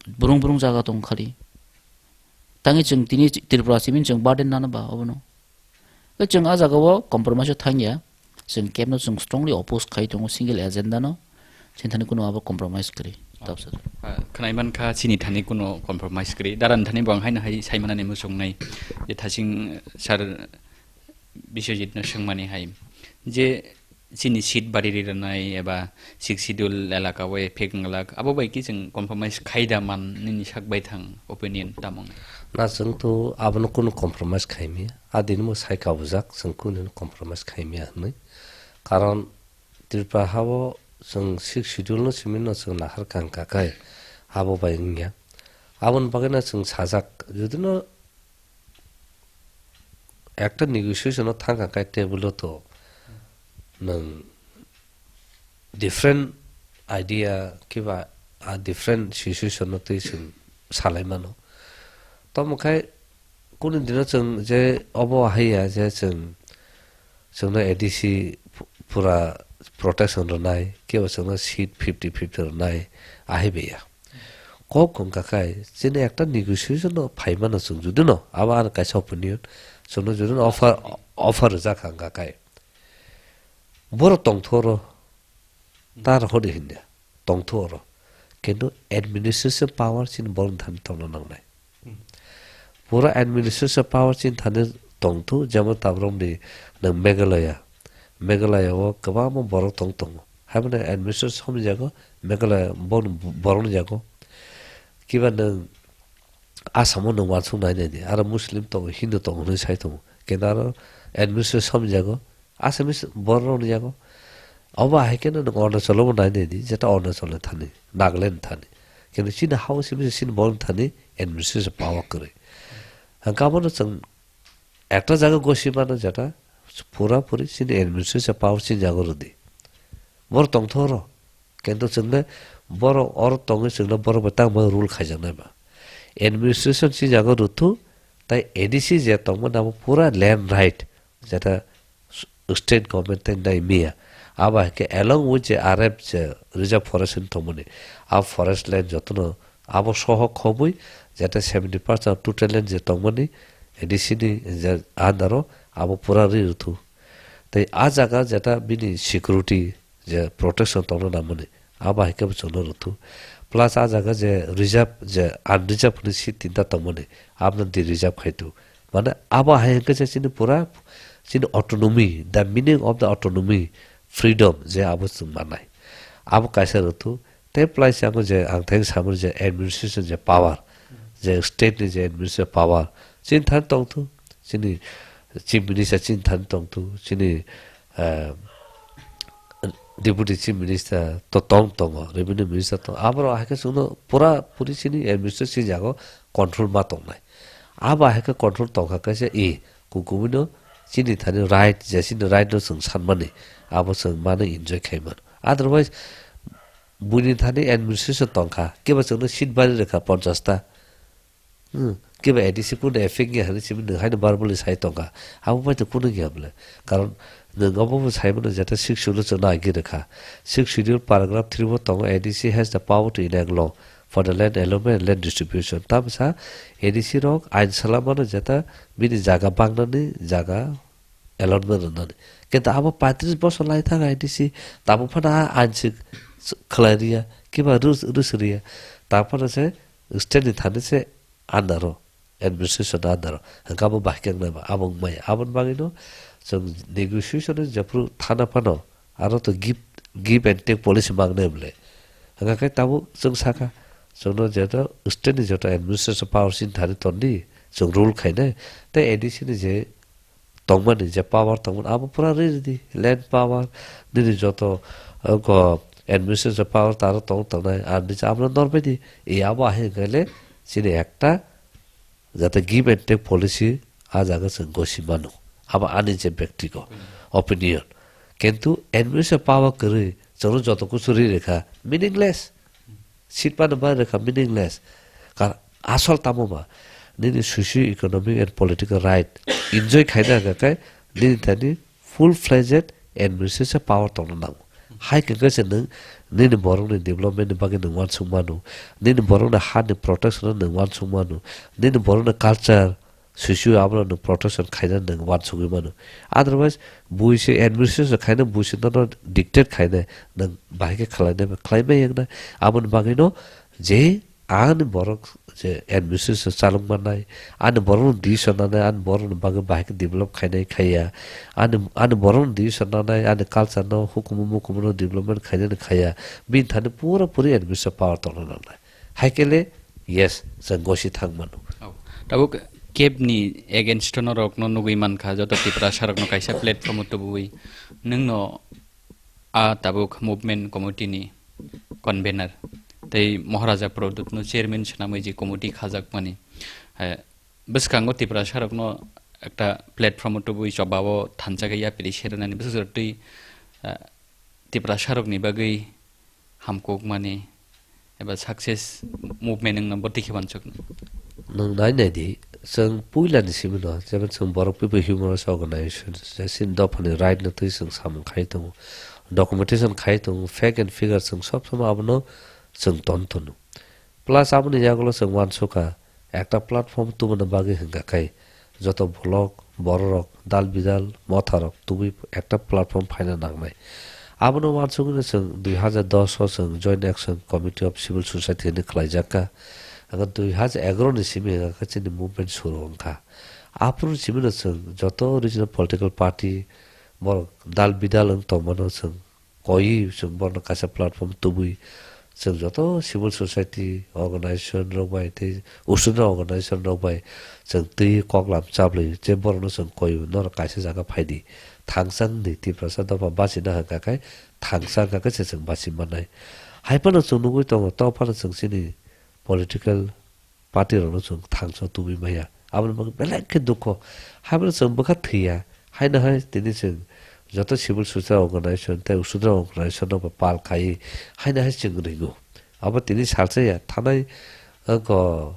brung brung jaga tong khali. Tangwi chwng tini Tripura simi chwng burden nano ba obono. Khe chwng a jaga o compromise o thangya. Chwng kebno chwng strongly oppose khai tongo single agenda no. Chini thani kuno abo compromise kwrwi. Tabsa. Ah, khwnai mankha chini thani kuno compromise kwrwi. Darani thani bo ang haino hai sai manani muchungnai. Je thaching sir Biswajit no swngmani hai je chini seat bari ri rwnai eba Sixth Schedule elaka o effect wng glak, abo bai khe chwng compromise khai da man nini sak baithang opinion tamo wng? Na chwng to abono kunu compromise khai maya. A dini bo sai kabujak chwng kunu compromise khai maya hwnwi. Karon Tripura ha o chwng Sixth Schedule no simi no chwng nahar kang kakai abo bai wngya. Aboni bagwi no chwng sajak jodi no ekta negotiation o thang kha khe table o to nwng different idea kiba a different situation no twi chwng salai mano. Tamo khai kunu dino chwng je obo haiya je chwng, chwngno A D C pu-, pura protection rwnai, kiba chwngno seat fifty fifty rwnai, ahai baiya. Kok wngkha khai, chini ekta negotiation no phai mano chwng judino, abo ani kaisa opinion, chwngno judino offer, offer rijak kha wngkha khai. Borok tongtho oro, tar hodi hindia, tongtho oro. Kintu administration power chini borok thani tongna nangnai. Pura administration power chini thani tongthu, jemon tabuk romni nwng Meghalaya. Meghalaya o kwbangma borok tong tongo. Haibano administration somjago Meghalaya borokni borokni jago. Kiba nwng Assam o nwng uansuk nai nai di. Aro Muslim tongo, Hindu tongo hwnwi sai tongo. Kintu aro administration somjago Assamese borok rokni jago. Obo hai kheno nwng Arunachal o bo nai nai di, jeta Arunachal ni thani, Nagaland ni thani. Kintu chini ha o simi se chini borok ni thani administration power kwrwi. Hwnkhe abono chwng ekta jaga gosi mano jeta pura puri chini administration power chini jaga rwdi. Borok tongtho oro. Kintu chwngno borok oro tongwi chwngno borok bai tangma rule khaijaknai ba. Administration chini jaga rwthu, tai A D C je tongmani abo pura land right, jeta s-, state government tai nai miya. Abo hai khe along with je R F je reserve forest hin tongmani, a forest land jotono abo soho khobwi jeta seventy percent total land je tongmani A D C ni je under o abo pura ri rwthu. Tai a jaga jeta bini security je protection tongna nangmani, abo hai khe bo chwngno rwthu. Plus a jaga je reserve, je unreserved hwnwi seat tinta tongmani, abono de-reserve khai thu. Mane abo hai hwnkhe se chini pura chini autonomy, the meaning of the autonomy, freedom je abo chwng mannai. Abo kaisa rwthu. Tei plus yango je ang thai samani je administration je power, je state ni je administration power, chini thani tongthu, chini chief minister chini thani tongthu, chini, eh, deputy chief minister to tong tongo, revenue minister tong, aborok hai khe chwngno pura puri chini administration jago control ma tongnai. Abo hai khe control tongkha khe se, e, kukumino chini thani right, je chini right no chwng sanmani, abo chwng mano enjoy khai mano. Otherwise, buini thani administration tongkha, kebo chwngno seat bari rwkha ponchash ta. Hmm, kebo A D C kunu effect ya hwnwi simi nwng haino verbally sai tongkha. Abo bai to kunu ya bole. Karon nwng obo bo sai mano jeta six schedule chwngno agi rwkha. Six schedule paragraph three bo tongo, A D C has the power to enact law for the land allotment and land distribution. Tamsa A D C rok ain salamano jeta bini jaga bangnani jaga allotment rwnani. Kintu abo paitris bosor lai thang I D C, tabuk phano a ain se khlai riya, kiba rus, rus riya. Tamo phano se state ni thani se under o, administration under o. Hwnkhe abo bahai khe wngnai ba, abo wngmaya. Aboni bagwino chwng negotiation ni jephru thana phano, aro to give, give and take policy mangnai bole. Hwnkhe tabuk chwng sakha, chwngno jeto state ni joto administration power chini thani tondi, chwng rule khainai, tei A D C ni je tongmani je power tongmani abo pura ri ridi, land power, nini joto, uh, ko administration power taro tong tongnai, ar nini abono norbaidi, e abo ahai hwnkhe le chini ekta jate give and take policy a jaga chwng gosi mano. Abo ani je byaktigo opinion. Kintu administration power kwrwi chwngno joto kusu ri rwkha, meaningless. Seat mano ba rwkha meaningless. Kar asol tamo ba nini socio economic and political right enjoy khaina hwnkha khe nini thani full fledged administration power tongna nango. Hai khe khe se nwng nini borokni development ni bagwi nwng uansuk mano, nini borokni hani protection no nwng uansuk mano, nini borokni culture sui sui abono nwng protection khaina nwng uansugwi mano. Otherwise, bui se administration khaina, bui se nono dictate khaina, nwng bahai khe khlainai, khlaimai wngnai. Aboni bagwino je ani borok je administration chalok mannai, ani borokno decision nanai, ani borokni bagwi bahai khe develop khainai khaiya, ani, ani borokno decision nanai, ani culture no, hukumu mukumu no development khainani khaiya, bini thani pura puri administration power tongna nangnai. Hai khe le, yes, chwng gosi thang mano. Oh, tabuk kebni against no rok no nugwi mankha, joto Tiprasa rok no kaisa platform o tubui nwng no a tabuk movement committee ni convener tei Maharaja Pradyut no chairman swnamwi je committee khajak mani, eh, bwskango Tiprasa rok no ekta platform o tubui choba o thansa khe yapri sernani bwswk twi, eh, Tiprasa rok ni bagwi hamkuk mani eba success movement wngna bo tikhe mansuk. Nwng nai nai di, chwng puila ni simi no, jemon chwng Borok People Human Rights Organization, je chini dopha ni right no twi chwng samung khai tongo, documentation khai tongo, fact and figure chwng sob somoi abono chwng ton tono. Plus aboni yagulo chwng uansukha, ekta platform tubuna bagwi hwnkha khai, joto block, bororok, dal bidal, motharok tubui ekta platform phaina nangnai. Abono uansugwino chwng dui hazar dos o chwng Joint Action Committee of Civil Society hinwi khlaijakha. Ang dui hazar egaroh ni simi hwnkha khe chini movement suru wngkha. Aphuru simino chwng joto regional political party borok dal bidal wng tongmano chwng koiwi chwng borokno kaisa platform tubui chwng joto civil society organization rok bai tei student organization rok bai chwng twi koklam chaplwi je borokno chwng koiwi norok kaisa jaga phaidi. Thangsa wngdi, Tiprasa dopha bachina hwnkha khe thangsa hwnkha khe se chwng bachi mannai. Hai phano chwng nugwi tongo, to phano chwng chini political party rokno chwng thangsa tubui maya. Aboni bagwi belai khe dukho. Haibano chwng bwkha thwiya. Haino hai tini chwng joto civil society organization tei student organization rok bai pal khai haino hai chwng ringo. Abo tini salsa ya thanai wngkha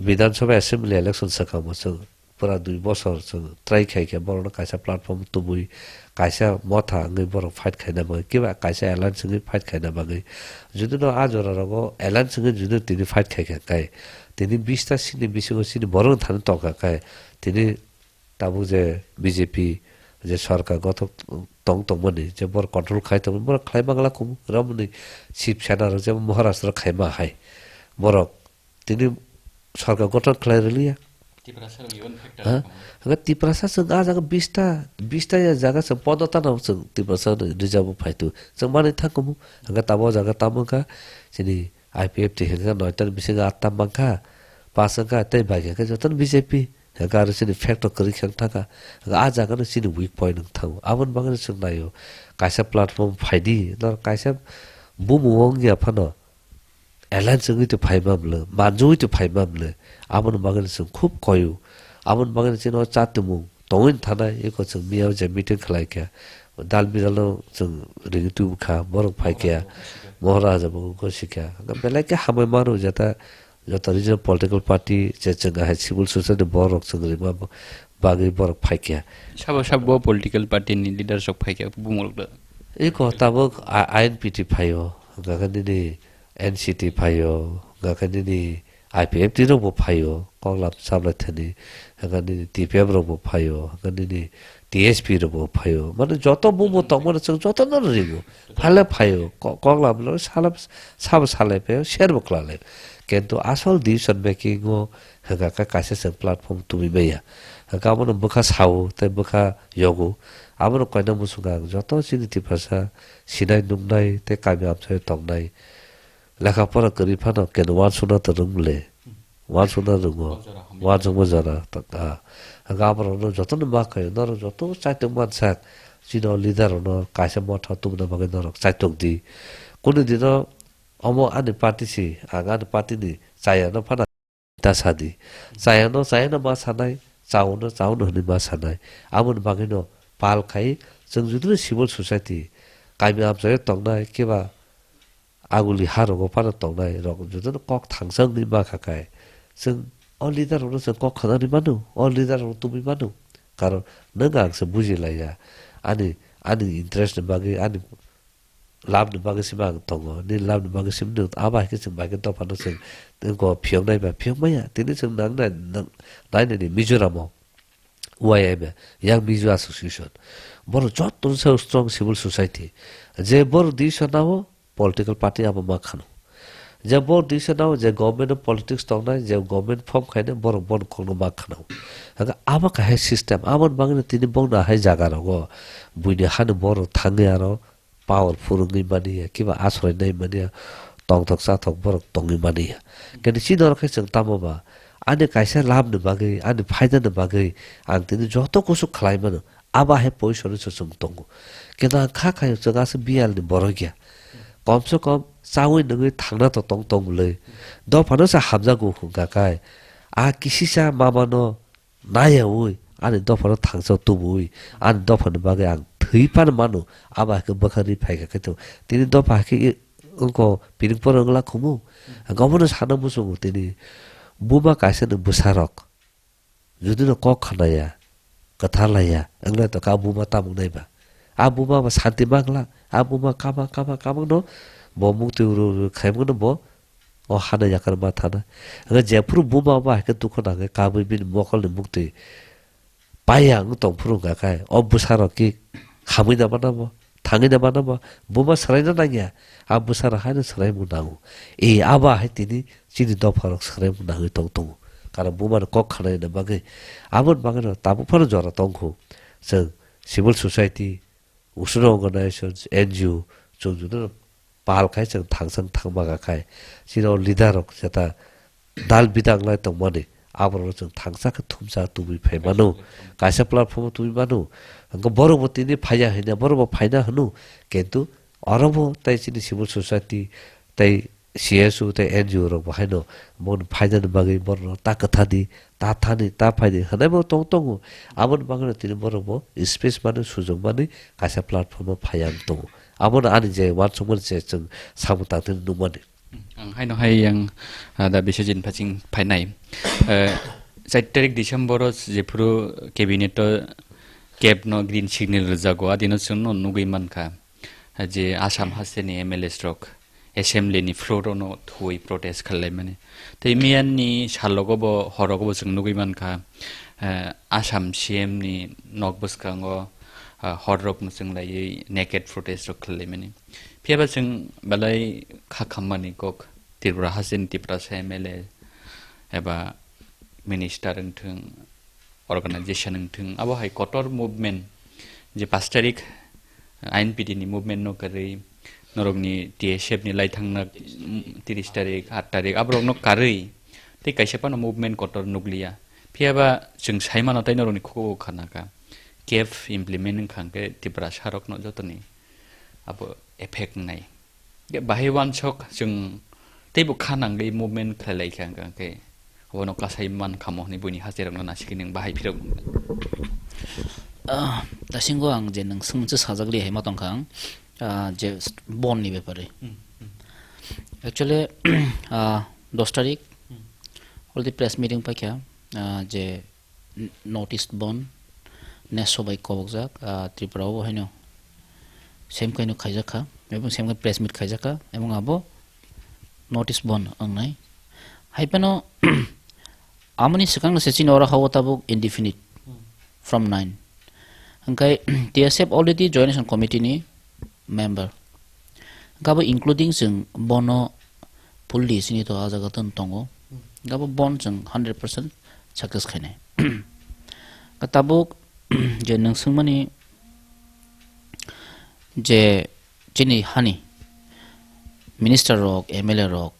Bidhan Sabha Assembly election swkang bo chwng pura dui bosor chwng try khai khe borokno kaisa platform tubui kaisa motha wngwi borok fight khaina bagwi kiba kaisa alliance wngwi fight khaina bagwi. Jodi no a jora rogo alliance wngwi jodi tini fight khai kha khe tini bista seat ni bisingo chini borok thani tongkha khe tini tabuk je B J P je sorkar gothok tong tongmani je borok control khai tongmani borok khlai mangla kumu ramani Shiv Sena rok je Maharashtra khai ma hai borok tini sorkar gothon khlai rwliya. Tiprasa rok even factor Ha? Hwnkhe Tiprasa chwng ah jaga bista, bista ya jaga chwng pondro ta no chwng Tiprasa ni reserve o phaitu. Chwng manwi thang kumu. Hwnkhe tamo jaga tamo wngkha chini I P F T hwnkhe noita ni bisingo atta mankha, pass wngkha tei bai khe jotono B J P. Hwnkhe aro chini factor kwrwi khe wng thangkha. Hwnkhe ah jaga no chini weak point wng thango. Aboni bagwi chwng naio kaisa platform phaidi, nor kaisa bumung wng ya phano. Alliance wngwi twi phai mamle, manjui twi phai mamle, aboni bagwi chwng khub koyu. Aboni bagwi chini o chatimung tongwi thanai, eko chwng miya je meeting khlai kha, dal bidal no chwng ringwi twi kha, borok phai kha, Mohora haja bo gosi kha. Belai khe hamai mano jeta, joto regional political party je chwng hai civil society borok chwng rima bo-, bagwi borok phai kha. Sabo sabo political party ni leaders rok phai kha, bumung rok da. Eko tabuk I N P T phaio, hwnkha khe nini N C T phaio, hwnkha khe nini I P F T rok bo phaio, koklam chablai thani, hwnkha nini T P M rok bo phaio, hwnkha nini T S P rok bo phaio. Mane joto bumung tongmani chwng joto no ringo. Phaile phaio, ko-, koklam no sala, sabo salai phaio, share bo klalai. Kintu asol decision making o hwnkha khe kaisa chwng platform tubui maya. Hwnkha abono bwkha sao tei bwkha yogo. Abono koina muchungo ang joto chini Tiprasa sinai nuknai tei kami amchaio tongnai. Lekha pora kwrwi phano keno uansukna to rwng le. Uansukna rwngo. Uansukma jora ta-, ta. Hwnkhe aborokno jotono ma khaio, norok joto chaitok mansak. Chini o leader rokno kaisa motha tubuna bagwi norok chaitok di. Kunu dino omo ani party si, ang ani party ni chayano phano ta sadi. Chayano, chayano ma sanai, chaono, chaono hwnwi ma sanai. Aboni bagwino pal khai chwng judino civil society, kami amchaio tongnai, keba aguli ha rogo phano tongnai rok judino kok thangsa wngwi ma kha khai. Chwng o leader rokno chwng kok khanani mano, o leader rokno tubui mano. Karon nwng ang se buji laiya. Ani ani interest ni bagwi, ani lab ni bagwi simi ang tongo, nini lab ni bagwi simi nwng abo hai khe chwng bai khe dophano chwng nwng ko phiyok nai ba phiyok maya, tini chwng nang nai, nang nai nini Mizoram o Y M A, Young Mizo Association, borok joto se strong civil society, je borok decision nao political party abo ma khano. Je borok decision nao je government o politics tongnai, je government form khainai, borok bono kokno ma khano. Hwnkhe abo kahai system, aboni bagwino tini bongno hai jaga rogo buini hani borok thangwi aro power phurwngwi mani ya, kiba asroinai mani ya, tongthok chathok borok tongwi mani ya. Kintu chini oro khe chwng tamo ba, ani kaisa labni bagwi, ani phaidani bagwi ang tini joto kusu khlai mano, abo hai position o se chwng tongo. Kintu ang kha khaio chwng aswk biyal ni borok ya. Kom se kom chaui nungwi thangna to tong tong bwlwi. Dophano se hamjakgo hwnkha khe, a kisisa mamano nayaui, ani dophano thangsa tubui, ani dophani bagwi ang thwi phano mano, abo hai khe bwkha ri phaikha khe to. Tini dopha hai khe i-, wngkho piring porong wngla khumu. Ang obono sana muchungo tini buma kaisa ni bwsarok. Judino kok khanaya, kwthar laiya, wngna to kha buma tamung naiba. A buma ba santi mangla, a buma kama, kama, kama no bo mukti uru, uru khaimano bo o hana yakar ma thana. Hwnkhe jephuru buma ba hai khe dukhu nangwi kabui bini mokolni mukti paiya wng tong phuru wngkha khe, o bwsarok ki khamwi na mano bo, thangwi na mano bo, buma swraina nangya, a bwsarok haino swraimung nango. E abo hai tini chini dopharok swraimung nangwi tong tongo. Karon bumani kok khanaina bagwi, aboni bagwino tabuk phano jora tongkhu. Chwng civil society, usuna organizations, N G O, chwng jotono pal khai chwng thangsa wng thangma kha khai. Chini o leader rok jeta dal bidang lai tongmani, aborokno chwng thangsa khe thumsa tubui phai mano, kaisa platform o tubui mano. Hwnkhe borokbo tini phaiya hwnya, borokbo phaina hwno, kintu orobo tei chini civil society tei C S O tei N G O rok bo haino boni phainani bagwi borokno ta kwthadi, ta thani, ta phaidi hwnwi bo tong tongo. Aboni bagwino tini borok bo space mani, sujok mani kaisa platform o phaiya wng tongo. Abono ani je uansukmani je chwng samung tangtini nukmani. Ang haino hai yang, ah, da Biswajit Phaching phainai. Eh, char tarik December o jephuru cabinet o cap no green signal rwjago, adino chwngno nugwi mankha. Je Assam hasteni M L As rok assembly ni floor ono thuwi protest khlaimani. Tei miyan ni salogo bo, horogo bo chwng nugwi mankha, eh, Assam C M ni nok bwskango, ah, hor rok mwchwng laiwi naked protest rok khlaimani. Phiya ba chwng belai kha khammani kok Tripura hasteni Tiprasa M L A eba minister wngthwng, organization wngthwng, abo hai kotor movement, je pash tarik I N P T ni movement no karwi, norokni T S F ni laithangna, mm, tris tarik, aat tarik, aborokno karwi tei kaisa phano movement kotor nukliya. Phiya ba chwng sai mano tei norokni khugo khanaka, cap implement wngkha hwnkhe Tiprasa rokno jotoni abo effect wngnai. Bahai uansuk chwng teibo kha nangwi movement khlai lai kha, hwnkha khe obono kasai man khamo hwnwi buini haste rokno nasikhe nwng bahai phirok. Ah, dasingo ang je nwng swngmung se sajak li hai ma tongkha ang, ah, je st-, bon ni bepare. Hmm, hmm. Actually, ah, dos tarik Hmm. already press meeting paikha, ah, je n-, notice bon neso bai kobokjak, ah, Tripura o haino same kaino khaijak kha, ebong same kaino press meet khaijak kha, ebong abo notice bon wngnai. Hai phano amoni swkang se chini oro hao tabuk indefinite from nine. Hwnkhe T S F already Joint Action Committee ni member. Gabo including chwng bono fully sini to ah jaga ton tongo. Gabo bon chwng hundred percent success khainai. Ka tabuk je nwng swngmani je chini hani minister rok, M L A rok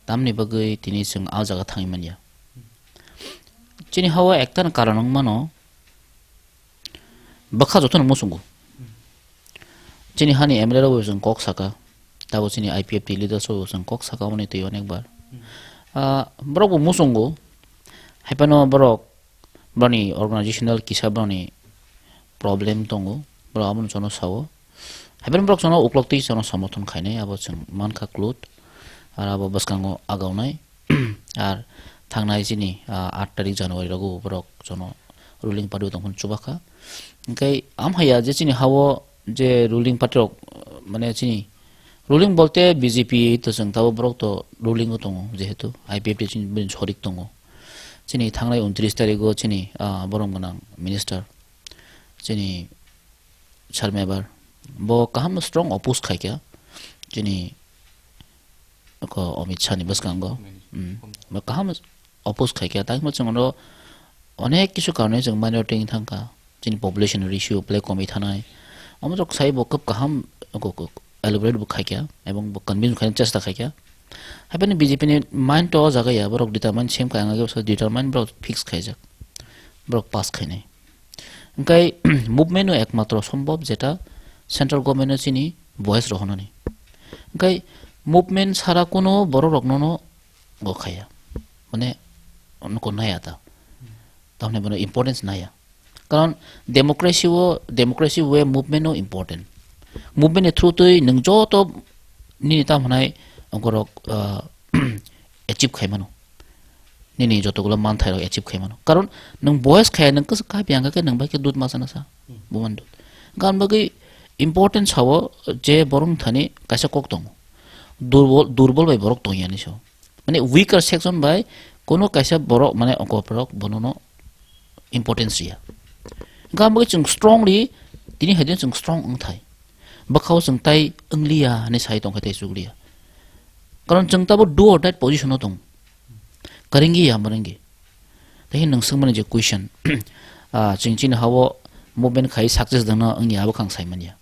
tamni bagwi tini chwng ah jaga thangwi manya. Chini hao ekta karon wng mano, bwkha jotono muchungo. Chini hani M L A rok bo chwng kok saka, tabo chini I P F T leaders rok bo chwng kok saka, oni twi onek bar. Ah, borok bo muchungo, hai phano borok, borokni organizational kisa borokni problem tongo, borok abono jono sao. Hai phano borok jono uklok twi jono somorthon khainai, abo chwng mankha klut, ar abo bwskango agaunai. Ar thangnai chini, ah, aat tarik January rogo borok jono ruling party tongphano chubakha. Hwnkhe amhaiya je chini hao je ruling party rok, mane chini ruling bolte B J P to chwng tabo borok to ruling o tongo, jehetu I P F T chini bini sorik tongo. Chini thangnai untris tarik o chini, ah, borom gwnang minister, chini Sharma Ebar, bo kaham strong oppose khaikha chini ko Amit Shah ni bwskango. Mm. Bo kaham oppose khaikha, tangmo chwng oro onek kisu karone chwng minority wng thangkha. Chini population ratio belai komwi thanai. Omo jok sai bo kwb kaham ko, ko, elaborate bo khaikha, ebong bo convince khaina chesta khaikha. Haibani B J P ni mind to o jaga ya, borok determine sem kha, ang age bwsa determine borok fix khaijak. Borok pass khainai. Hwnkhe movement no ekmatro sombhob jeta central government no chini voice rohornani. Hwnkhe movement sara kuno borok rokno no go khaya. Mane, noko naya ta. Tamni bono importance naya. Karon democracy o, democracy way movement no important. Movement ni through twi nwng joto nini tam hwnai ongkorok, ah, achieve khai mano. Nini jotogulo manthai rok achieve khai mano. Karon nwng voice khaya nwng kwchwk kha biyang khe nwng bai khe dud ma sana sa. Hmm. Buman dud. Gan bagwi important sao je borok thani kaisa kok tongo. Durbol, durbol bai borok tongya ni so. Mane weaker section bai kono kaisa borok mane ongko borok bonono importance riya. Gan bagwi chwng strong ri, tini haidin chwng strong wng thai. Bwkhao chwng tai wngliya hinwi sai tongkha tei chukliya. Karon chwng tabo do or die position o tong. Karinggi ya maringgi. Tei nwng swngmani je question, ah, chwng chini hao movement khai success dangno wngya abo khang saimanya.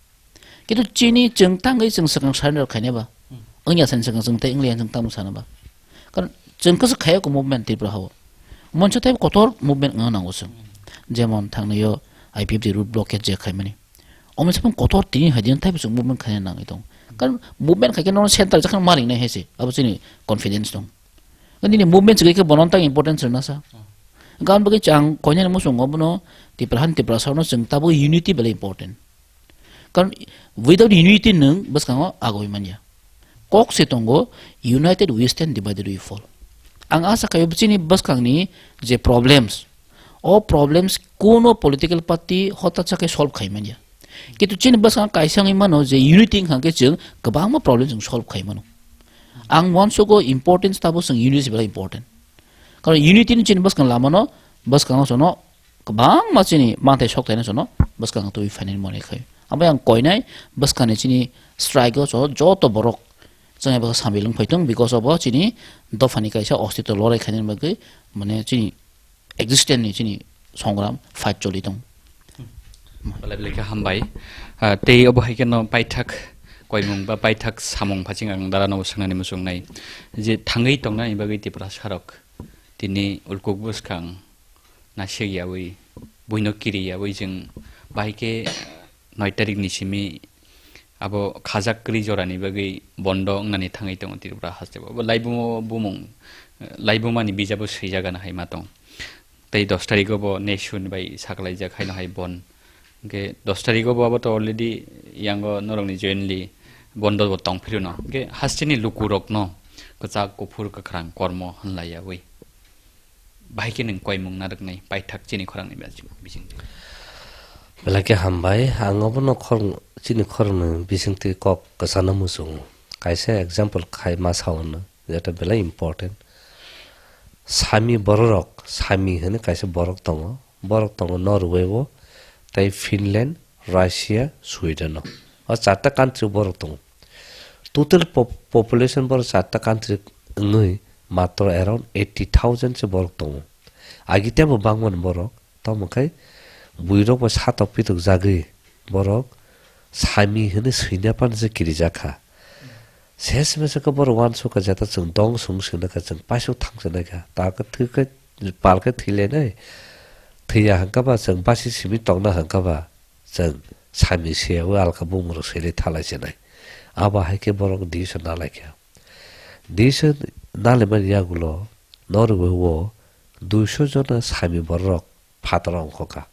Kintu chini chwng tangwi chwng swkang surrender khainai ba. Hmm. Wngya sani swkang chwng tei wngliya chwng tamo sana ba. Karon chwng kasa khaya ko movement Tripura hao. Monsa tei kotor movement wngna nango chwng. Jemon thangnaio I P F T road blockade je khaimani. Omo se phang kotor tini hai din taibo chwng movement khaina nangwi tong. Karon movement khaikhe nono center jakhan maring nai hai se. Abo chini confidence tong. Nini movement chwgwi khe bono tang importance rwna sa. Gan bagwi chang koinani muchungo bono Tiprahan Tiprasa no chwng tabo unity belai important. Karon without unity nwng bwskango agoi manya. Kok se tongo, "United we stand, divided we fall." Ang asa khayo chini bwskangni je problems, o problems kuno political party hota chakhe solve khai manya. Kintu chini bwskang kaisa wngwi mano je unity wngkha khe chwng kwbangma problems chwng solve khai mano. Ang wansugo importance tabo chwng unity belai important. Karon unity ni chini bwskang lamano bwskango chwngno kwbangma chini manthai sok taino chwngno bwskango twi phainani mone khai. Abo yang koinai bwskangni chini strike o chwng joto borok chwng abo sambil wng phaitong because obo chini dophani kaisa ostitw lorai khainani bagwi mane chini existence ni chini songram fight choli tong. Belai belai khe hambai. Ah, tei obo hai kheno paithak koimung ba paithak samung phaching ang dara no swngnani muchungnai. Je thangwi tongnani bagwi Tiprasa rok tini ulkuk bwskang nasik yawi, buino kiri yawi chwng bahai khe noi tarik ni simi abo khajak kwrwi jorani bagwi bondo wngnani thangwi tongo Tripura haste o. Bo laibumo bumung, laibumani bijabo swijak gana hai ma tong. Tei dos tariko bo next sun bai sakalaijak haino hai bon. Hwnkhe dos tariko bo abo to already yango norokni jointly bondo bo tong phirino. Hwnkhe hasteni lukurokno kwchak, kuphur, kwkhrang kormo hwnlaiyawi. Bahai khe nwng koimung narwknai paithak chini khorangni bising, bisingtwi. Belai khe hambai, ang obono khorang, chini khorangni bisingtwi kok kwchana muchungo. Kaisa example khai ma sa hwnno, jeta belai important. Sami bororok, Sami hwnwi kaisa borok tongo. Borok tongo Norway o, tei Finland, Russia, Sweden o. O charta country borok tongo. Total pop-, population borok charta country wngwi matro around eighty thousand se borok tongo. Agi tebo bangmani borok, tamo khe buirok bo satok pitok jagwi borok Sami hwnwi swina phano se kirijak kha. Ses mese khe borok uansukha jeta chwng dong sung sina kha, chwng paisuk thang sina kha, ta khe thwi khe pal khe thwi lenai. Thwiya hwnkha ba chwng basi simi tongna hwnkha ba chwng Sami se o alka bumung rok sele thalai sinai. Abo hai khe borok decision nalai kha. Decision nalaimani yagulo Norway o duiso jona Sami borok phataro ongkho kha.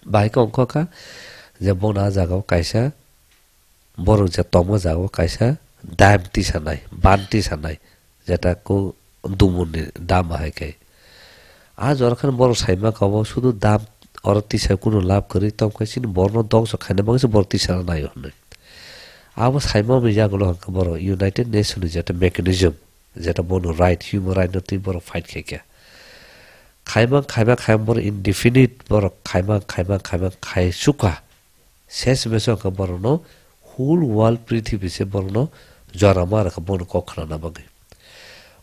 Bahai khe ongkho kha je bono ah jagao kaisa borok je tongma jagao kaisa dam tisanai, ban tisanai, jeta ko dumuni dam hai khe. Ah jora khe borok saima kabo sudu dam oro tisa kunu lab kwrwi tongkhe chini borno dongso khaina bagwi se borok tisa naio hwnwi. Abo saimani yagulo hwnkhe borok United Nation ni jeta mechanism, jeta bono right, human right no twi borok fight khaikha. Khaimang, khaimang, khaimang borok indefinite borok khaimang, khaimang, khaimang khai sukha. Ses meso hwnkhe borokno whole world prithibi se borokno jora ma rwkha bono kok khnana bagwi.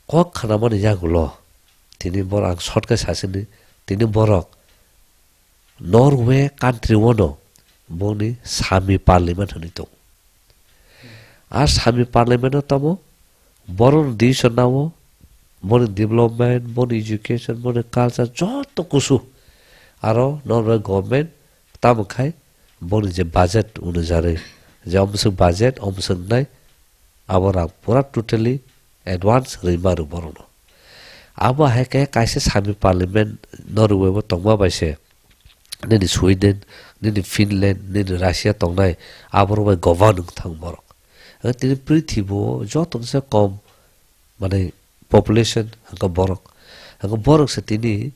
Kok khnamani yagulo tini borok ang short khe sasini, tini borok Norway country o no boni sami parliament hwnwi tongo. A sami parliament o tamo borok decision nao, boni development, boni education, boni culture joto kusu. Aro Norway government tamo khai boni je budget onujari, je omswk budget, omswk nai, abo rang pura totally advance rwima rw borokno. Abo hai khe kaisa sami parliament Norway bo tongma bai se nini Sweden, nini Finland, nini Russia tongnai aborok bai govern wng thang borok. Tini prithibo joto se kom, mane, population hwnkhe borok. Hwnkhe borok se tini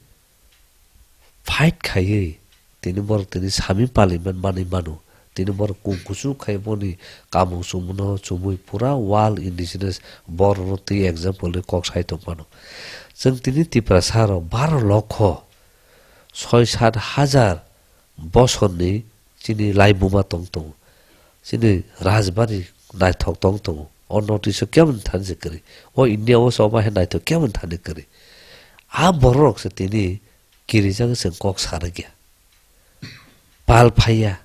fight khaiwi tini borok tini sami parliament manwi mano. Tini borok kung kuchuk khai boni kamung chumungno chumui pura world indigenous borokno twi example ri kok sai tong mano. Chwng tini Tiprasa rok baro lokho soi sat hajar bosorni chini laibuma tong tongo. Chini rajbari naithok tong tongo. O notice o kemon thani se kwrwi. O India o se omo hai naithok kemon thani kwrwi. A borok se tini kirijak se kok sarwkya. Pal phaiya.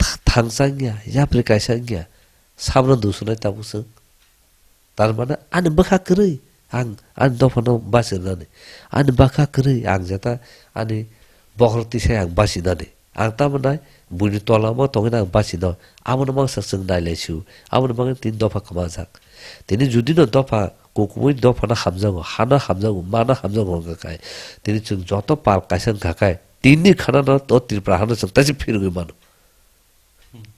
Th-, thangchang ya. Yapri kaisa wngya. Sabno dusunai tabuk se. Tar mane ani bwkha kwrwi ang ani dophano bachinani. Ani bwkha kwrwi ang jeta ani bokhorok tisai ang bachinani. Ang tamo nai buini tolamo tongwina ang bachino. Abono mangsa chwng nailai sio. Abono bagwi tini dopha kwmajak. Tini judino dopha kukumui dophano hamjago, hano hamjago, mano hamjago wngkha khai. Tini chwng joto pal kaisa wngkha khai. Tini khanano o Tripura hano chwng taisa phirogwi mano.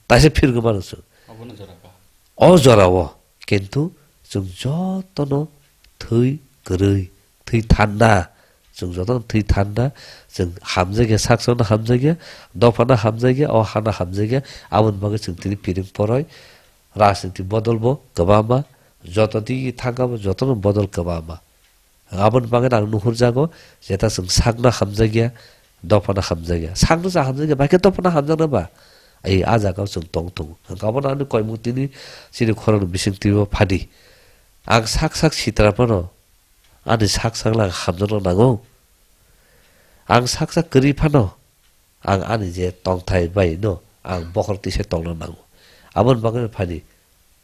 Taisa phirogwi mano chwng. Obono jora kaham. O jorao kintu chwng jotono thwi kwrwi, thwi thanda, chwng jotono thwi thanda, chwng hamjakya, sak sakno hamjakya, dophano hamjakya, o hano hamjakya, aboni bagwi chwng tini piring poroi rajniti bodol bo kwbangma, joto digi thangkha bo jotono bodol kwbangma. Aboni bagwi ang nuhurjago, jeta chwng sakno hamjakya, dophano hamjakya. Sakno cha hamjakya, bai khe dophano hamjakna ba? Ai, a jagao chwng tong tongo. Hwnkhe abono ani koimung tini chini khorokni bisingtwi o phadi. Ang sak sak sitra phano, ani sak sak lang hamjakna nango. Ang sak sak kwrwi phano, ang ani je tongthai bai no ang bokhorok tisa tongna nango. Aboni bagwi phadi,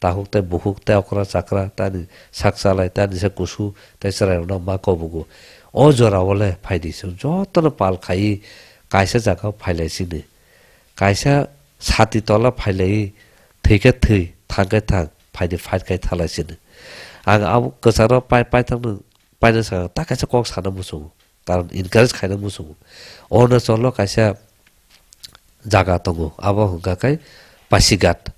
tahuk tei bukhuk tei okra chakra tei ani sak chalai tei ani sak kusu tei chwrairokno ma kobugo. O jorao le phaidi chwng jotono pal khaiwi kaisa jagao phailai sini. Kaisa sati tola phailaiwi thwi khe thwi, thang khe thang, phaidi fight khai thalai sini. Ang abo kwcharo pai, paithakno paina sakha, ta kaisa kok sana muchungo, karon encourage khaina muchungo. Arunachalo kaisa jaga tongo, abo hwnkha khe Pasighat.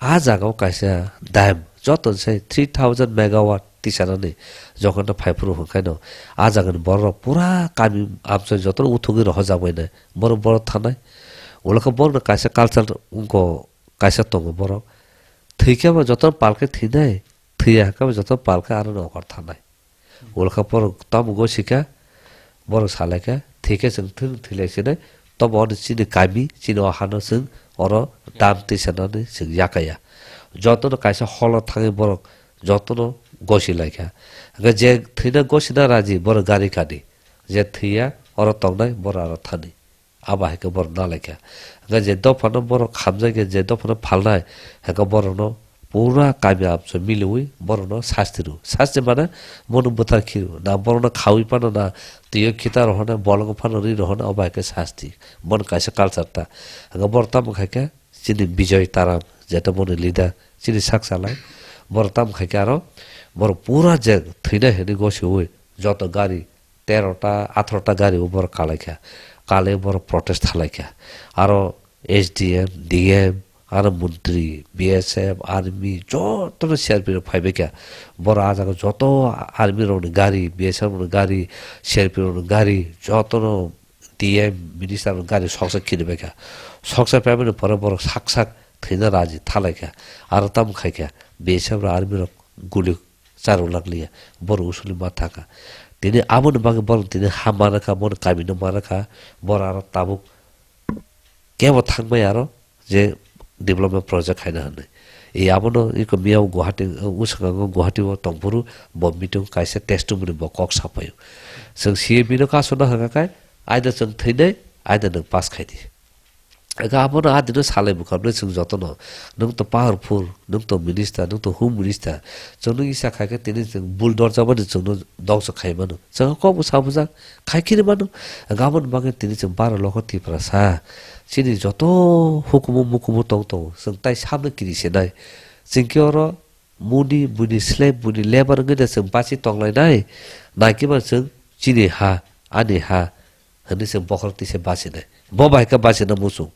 A jagao kaisa dam, joto se three thousand megawatt tisanani jokhonno phaiphuru hwnkhaino a jagani bororok pura kami amchoi jotono uthugwi rohorjak bainai. Borok, borok thanai. Ulokhe borokno kaisa culture wngkho, kaisa tongo borok. Thwikhe bo jotono palkhe thwinai, thwiya hwnkhe bo jotono palkhe aro nokar thanai. Ulkha borok tamo gosika, borok salaikha, thwikhe chwng thwng thwilai sinai, tobo hwnwi chini kami, chini o hano chwng oro dam twi sanani chwng yakaya. Jotono kaisa holo thangwi borok jotono gosilaikha. Hwnkhe je thwina gosina raji, borok gari kani. Je thwiya, oro tongnai, borok aro thani. Abo hai khe borok nalaikha. Hwnkhe je dophano borok hamjakya, je dophano phalnai, hwnkhe borokno pura kami amchoi miliwi borokno sasti rw. Sasti mane bono bwthar khi rw. Na borokno khaui phano, na twiyo khita rohornai, bolongo phano ri rohornai, obo hai khe sasti. Bono kaisa culture ta. Hwnkhe borok tamo khai khe chini Bijoy Taram, jeta boni leader, chini sak salai. Borok tamo khai khe aro borok pura je thwinai hwnwi gosiui joto gari terota, atharota gari o borok kalaikha. Kalai borok protest thalaikha. Aro S D M, D M, aro montri, B S F, army, jotono C R P rok phaibaikha. Borok ah jaga joto army rokni gari, B S F rokni gari, C R P rokni gari, jotono T M minister rok gari soksa kiribaikha. Soksa paimani pore borok sak sak thwina raji thalaikha. Aro tamo khaikha, B S F rok army rok guli charwlak liya. Borok usuli ma thangkha. Tini aboni bagwi borok tini ha manakha, bono kamino manakha. Borok aro tabuk kebo thangbai aro je development project khaina hwnwi. E abono iko miyao Guwahati, uh, uskango Guwahati o tongphuru bo meeting kaisa testimony bo kok sapaio. Chwng C A B no kasuna hwnkha khe, aida chwng thwinai, aida nwng pass khai di. Ega abono adino salai bwkha bwlai chwng jotono, nwng to powerful, nwng to minister, nwng to home minister, chwng nwng isa khai khe tini chwng bul dorjabani chwngno dongso khai mano. Chwng kok bwsa bwjak khai khe mano. Gabon bagwi tini chwng bara lokho Tiprasa. Chini joto hukumu mukumu tong tongo. Chwng tai sabno kiri se nai. Chwng khe oro muni, buini slave, buini labour wngwi da chwng bachi tong lai nai. Nai khe ba chwng chini ha, ani ha hwnwi chwng bokhorok twi se bachi nai. Bo bai khe bachi na muchung.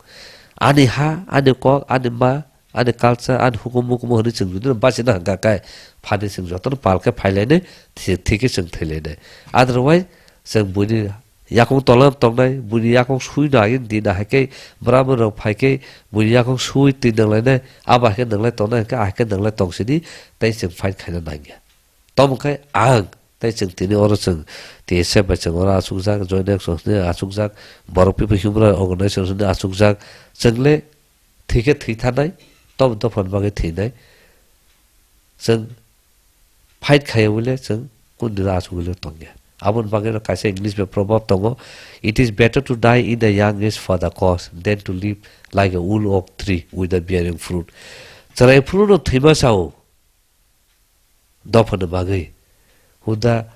Ani ha, ani kok, ani ma, ani culture, ani hukumu mukumu hwnwi chwng jodi no bachi na hwnkha khe, phani chwng jotono pal khe phai lai nai, thi-, thwi khe chwng thwi lai nai. Otherwise, chwng buini yakung tola tongnai, buini yakung sui no agini di na hai khe, bwrabwrwi rok phai khe, buini yakung sui twi nang lai nai, abo hai khe nang lai tongnai hwnkhe, ahai khe nang lai tong sidi, tei chwng fight khaina nang ya. Tamo khe ang tei chwng tini oro chwng T S F bai chwng oro achukjak, Joint Action hwnwi achukjak, Borok People Human Rights Organization hwnwi achukjak, chwng le thwi khe thwi thanai, tamo dophani bagwi thwinai. Chwng fight khaiya wile chwng kundino achugwile tongya. Aboni bagwino kaisa English bai proverb tongo, "It is better to die in the young age for the cause than to live like a old oak tree without bearing fruit." Chwrai phuru no thwima sao dophani bagwi. Huda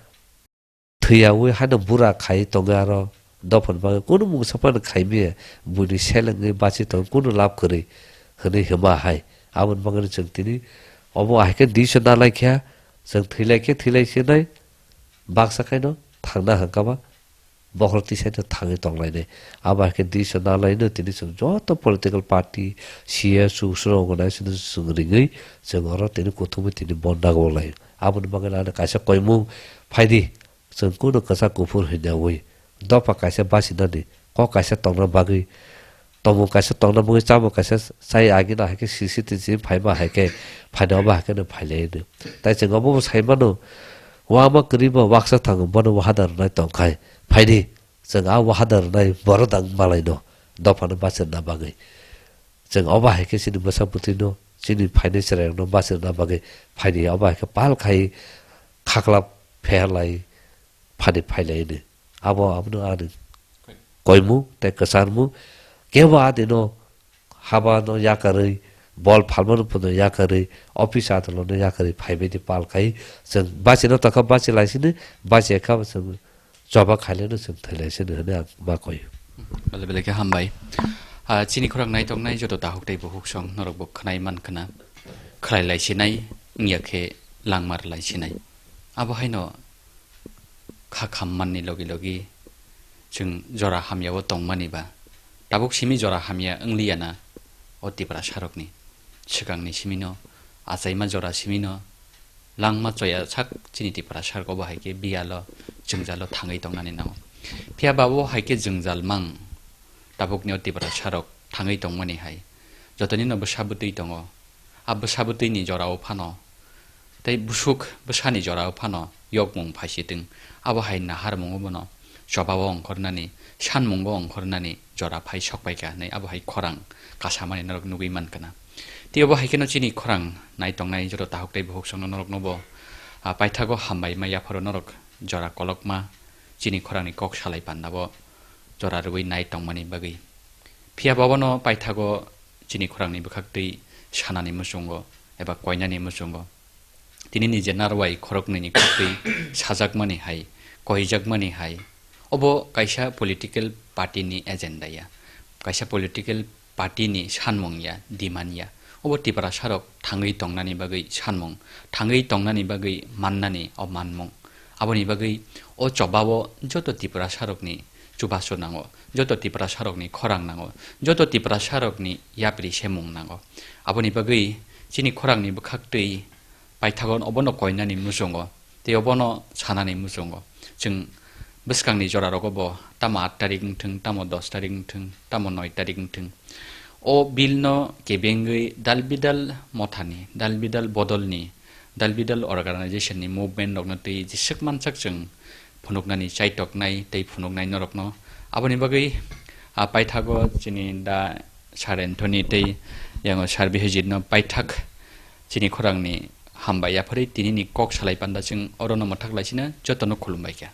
thwiyawi haino bura khai tongwi aro dophani bagwi kunu mungsa phano khaimya buini selengwi bachi tong kunu lab kwrwi hwnwi hima hai. Aboni bagwino chwng tini obo hai khe decision nalai kha, chwng thwilai khe thwilai sinai baksa khaino thangna hangkama bokhorok tisaino thangwi tonglainai. Abo hai khe decision nalaino tini chwng joto political party, C S U, organization chwng ringwi chwng oro tini kuthumwi tini bon dagwlai. Aboni bagwino ano kaisa koimung phaidi. Chwng kunu kwchak kuphur hwnyawi dopha kaisa bachinani, kok kaisa tongna bagwi, tomung kaisa tongna bagwi, chamung kaisa chai agina hai khe sisi tisi phaima hai khe phaina obo hai kheno phailai hwno. Tai chwng obo bo sai mano, wama kwrwi bo waksa thango, bono wahada rwnai tongkhai phaidi, chwng a wahada rwnai borok dang malaino dophano bachirna bagwi. Chwng obo hai khe chini bwsa bwtwino, chini phainai chwrairokno bachirna bagwi phaidi, obo hai khe pal khai khaklap pherlai phani phailai hwnwi. Abo abono ani koimung tei kwcharmung. Kebo adino habano yakarwi, bol phalmano phano yakarwi, office adolono yakarwi phaibaidi pal khai chwng bachino tongkha, bachilaisini, bachikha chwng choba khailaino chwng thailaisini hwnwi ang ma koi. Belai belai khe hambai. Ah, chini khorang naitok nai joto dahuk tei buhuk song norok bo khwnai man khna. Khlai lai sinai, wngya khe langmar lai sinai. Abo haino kha khammanni logi logi chwng jora hamyao tongmani ba tabuk simi jora hamya wngliya na o Tiprasarokni. Swkangni simino achaima jora simino langma choya sak chini Tiprasarok obo hai khe biyalo jwngjalo thangwi tongnani nango. Phiya ba o hai khe jwngjal mang tabukni o Tiprasarok thangwi tongmani hai jotonino bwsa bwtwi tongo. A bwsa bwtwini jorao phano tei busuk bwsani jorao phano yokmung phaisitwng. Abo hai naharmungo bono chobao ongkhornani, sanmungo ongkhornani jora phai sokpaikha hwnwi abo hai khorang kasamani norok nugwi mankha na. Tei obo hai kheno chini khorang nai tongnai joto tahuk tei buhuk songno norokno bo, ah, paithago hambai ma yapharo norok jora kolokma chini khorangni kok salai pandabo jora rwui nai tongmani bagwi. Phiya ba bono paithago chini khorangni bwkhaktwi sanani muchungo eba koinani muchungo. Tini ni je narwai khoroknwini khaktwi sajakmani hai, koijakmani hai, obo kaisa political party ni agenda ya, kaisa political party ni sanmung ya, demand ya. Obo Tiprasarok thangwi tongnani bagwi sanmung, thangwi tongnani bagwi mannani o manmung. Aboni bagwi o chobao joto Tiprasarokni chubachu nango, joto Tiprasarokni khorang nango, joto Tiprasarokni yapri semung nango. Aboni bagwi chini khorangni bwkhaktwi paithago obono koinani muchungo, tei obono sanani muchungo. Chwng bwskangni jorarogo bo tamo aat tarik wngthwng, tamo dos tarik wngthwng, tamo noi tarik wngthwng, o bill no kebengwi dal bidal mothani, dal bidal bodolni, dal bidal organization ni movement rokno twi jeswk mansak chwng phunuknani chaitoknai tei phunuknai norokno. Aboni bagwi a paithago chini da Sir Anthony tei yango Sir Bihajit no paithak chini khorangni hambai yapharwi tinini kok salai panda chwng orono mwthak laisina jotono khulumbai kha.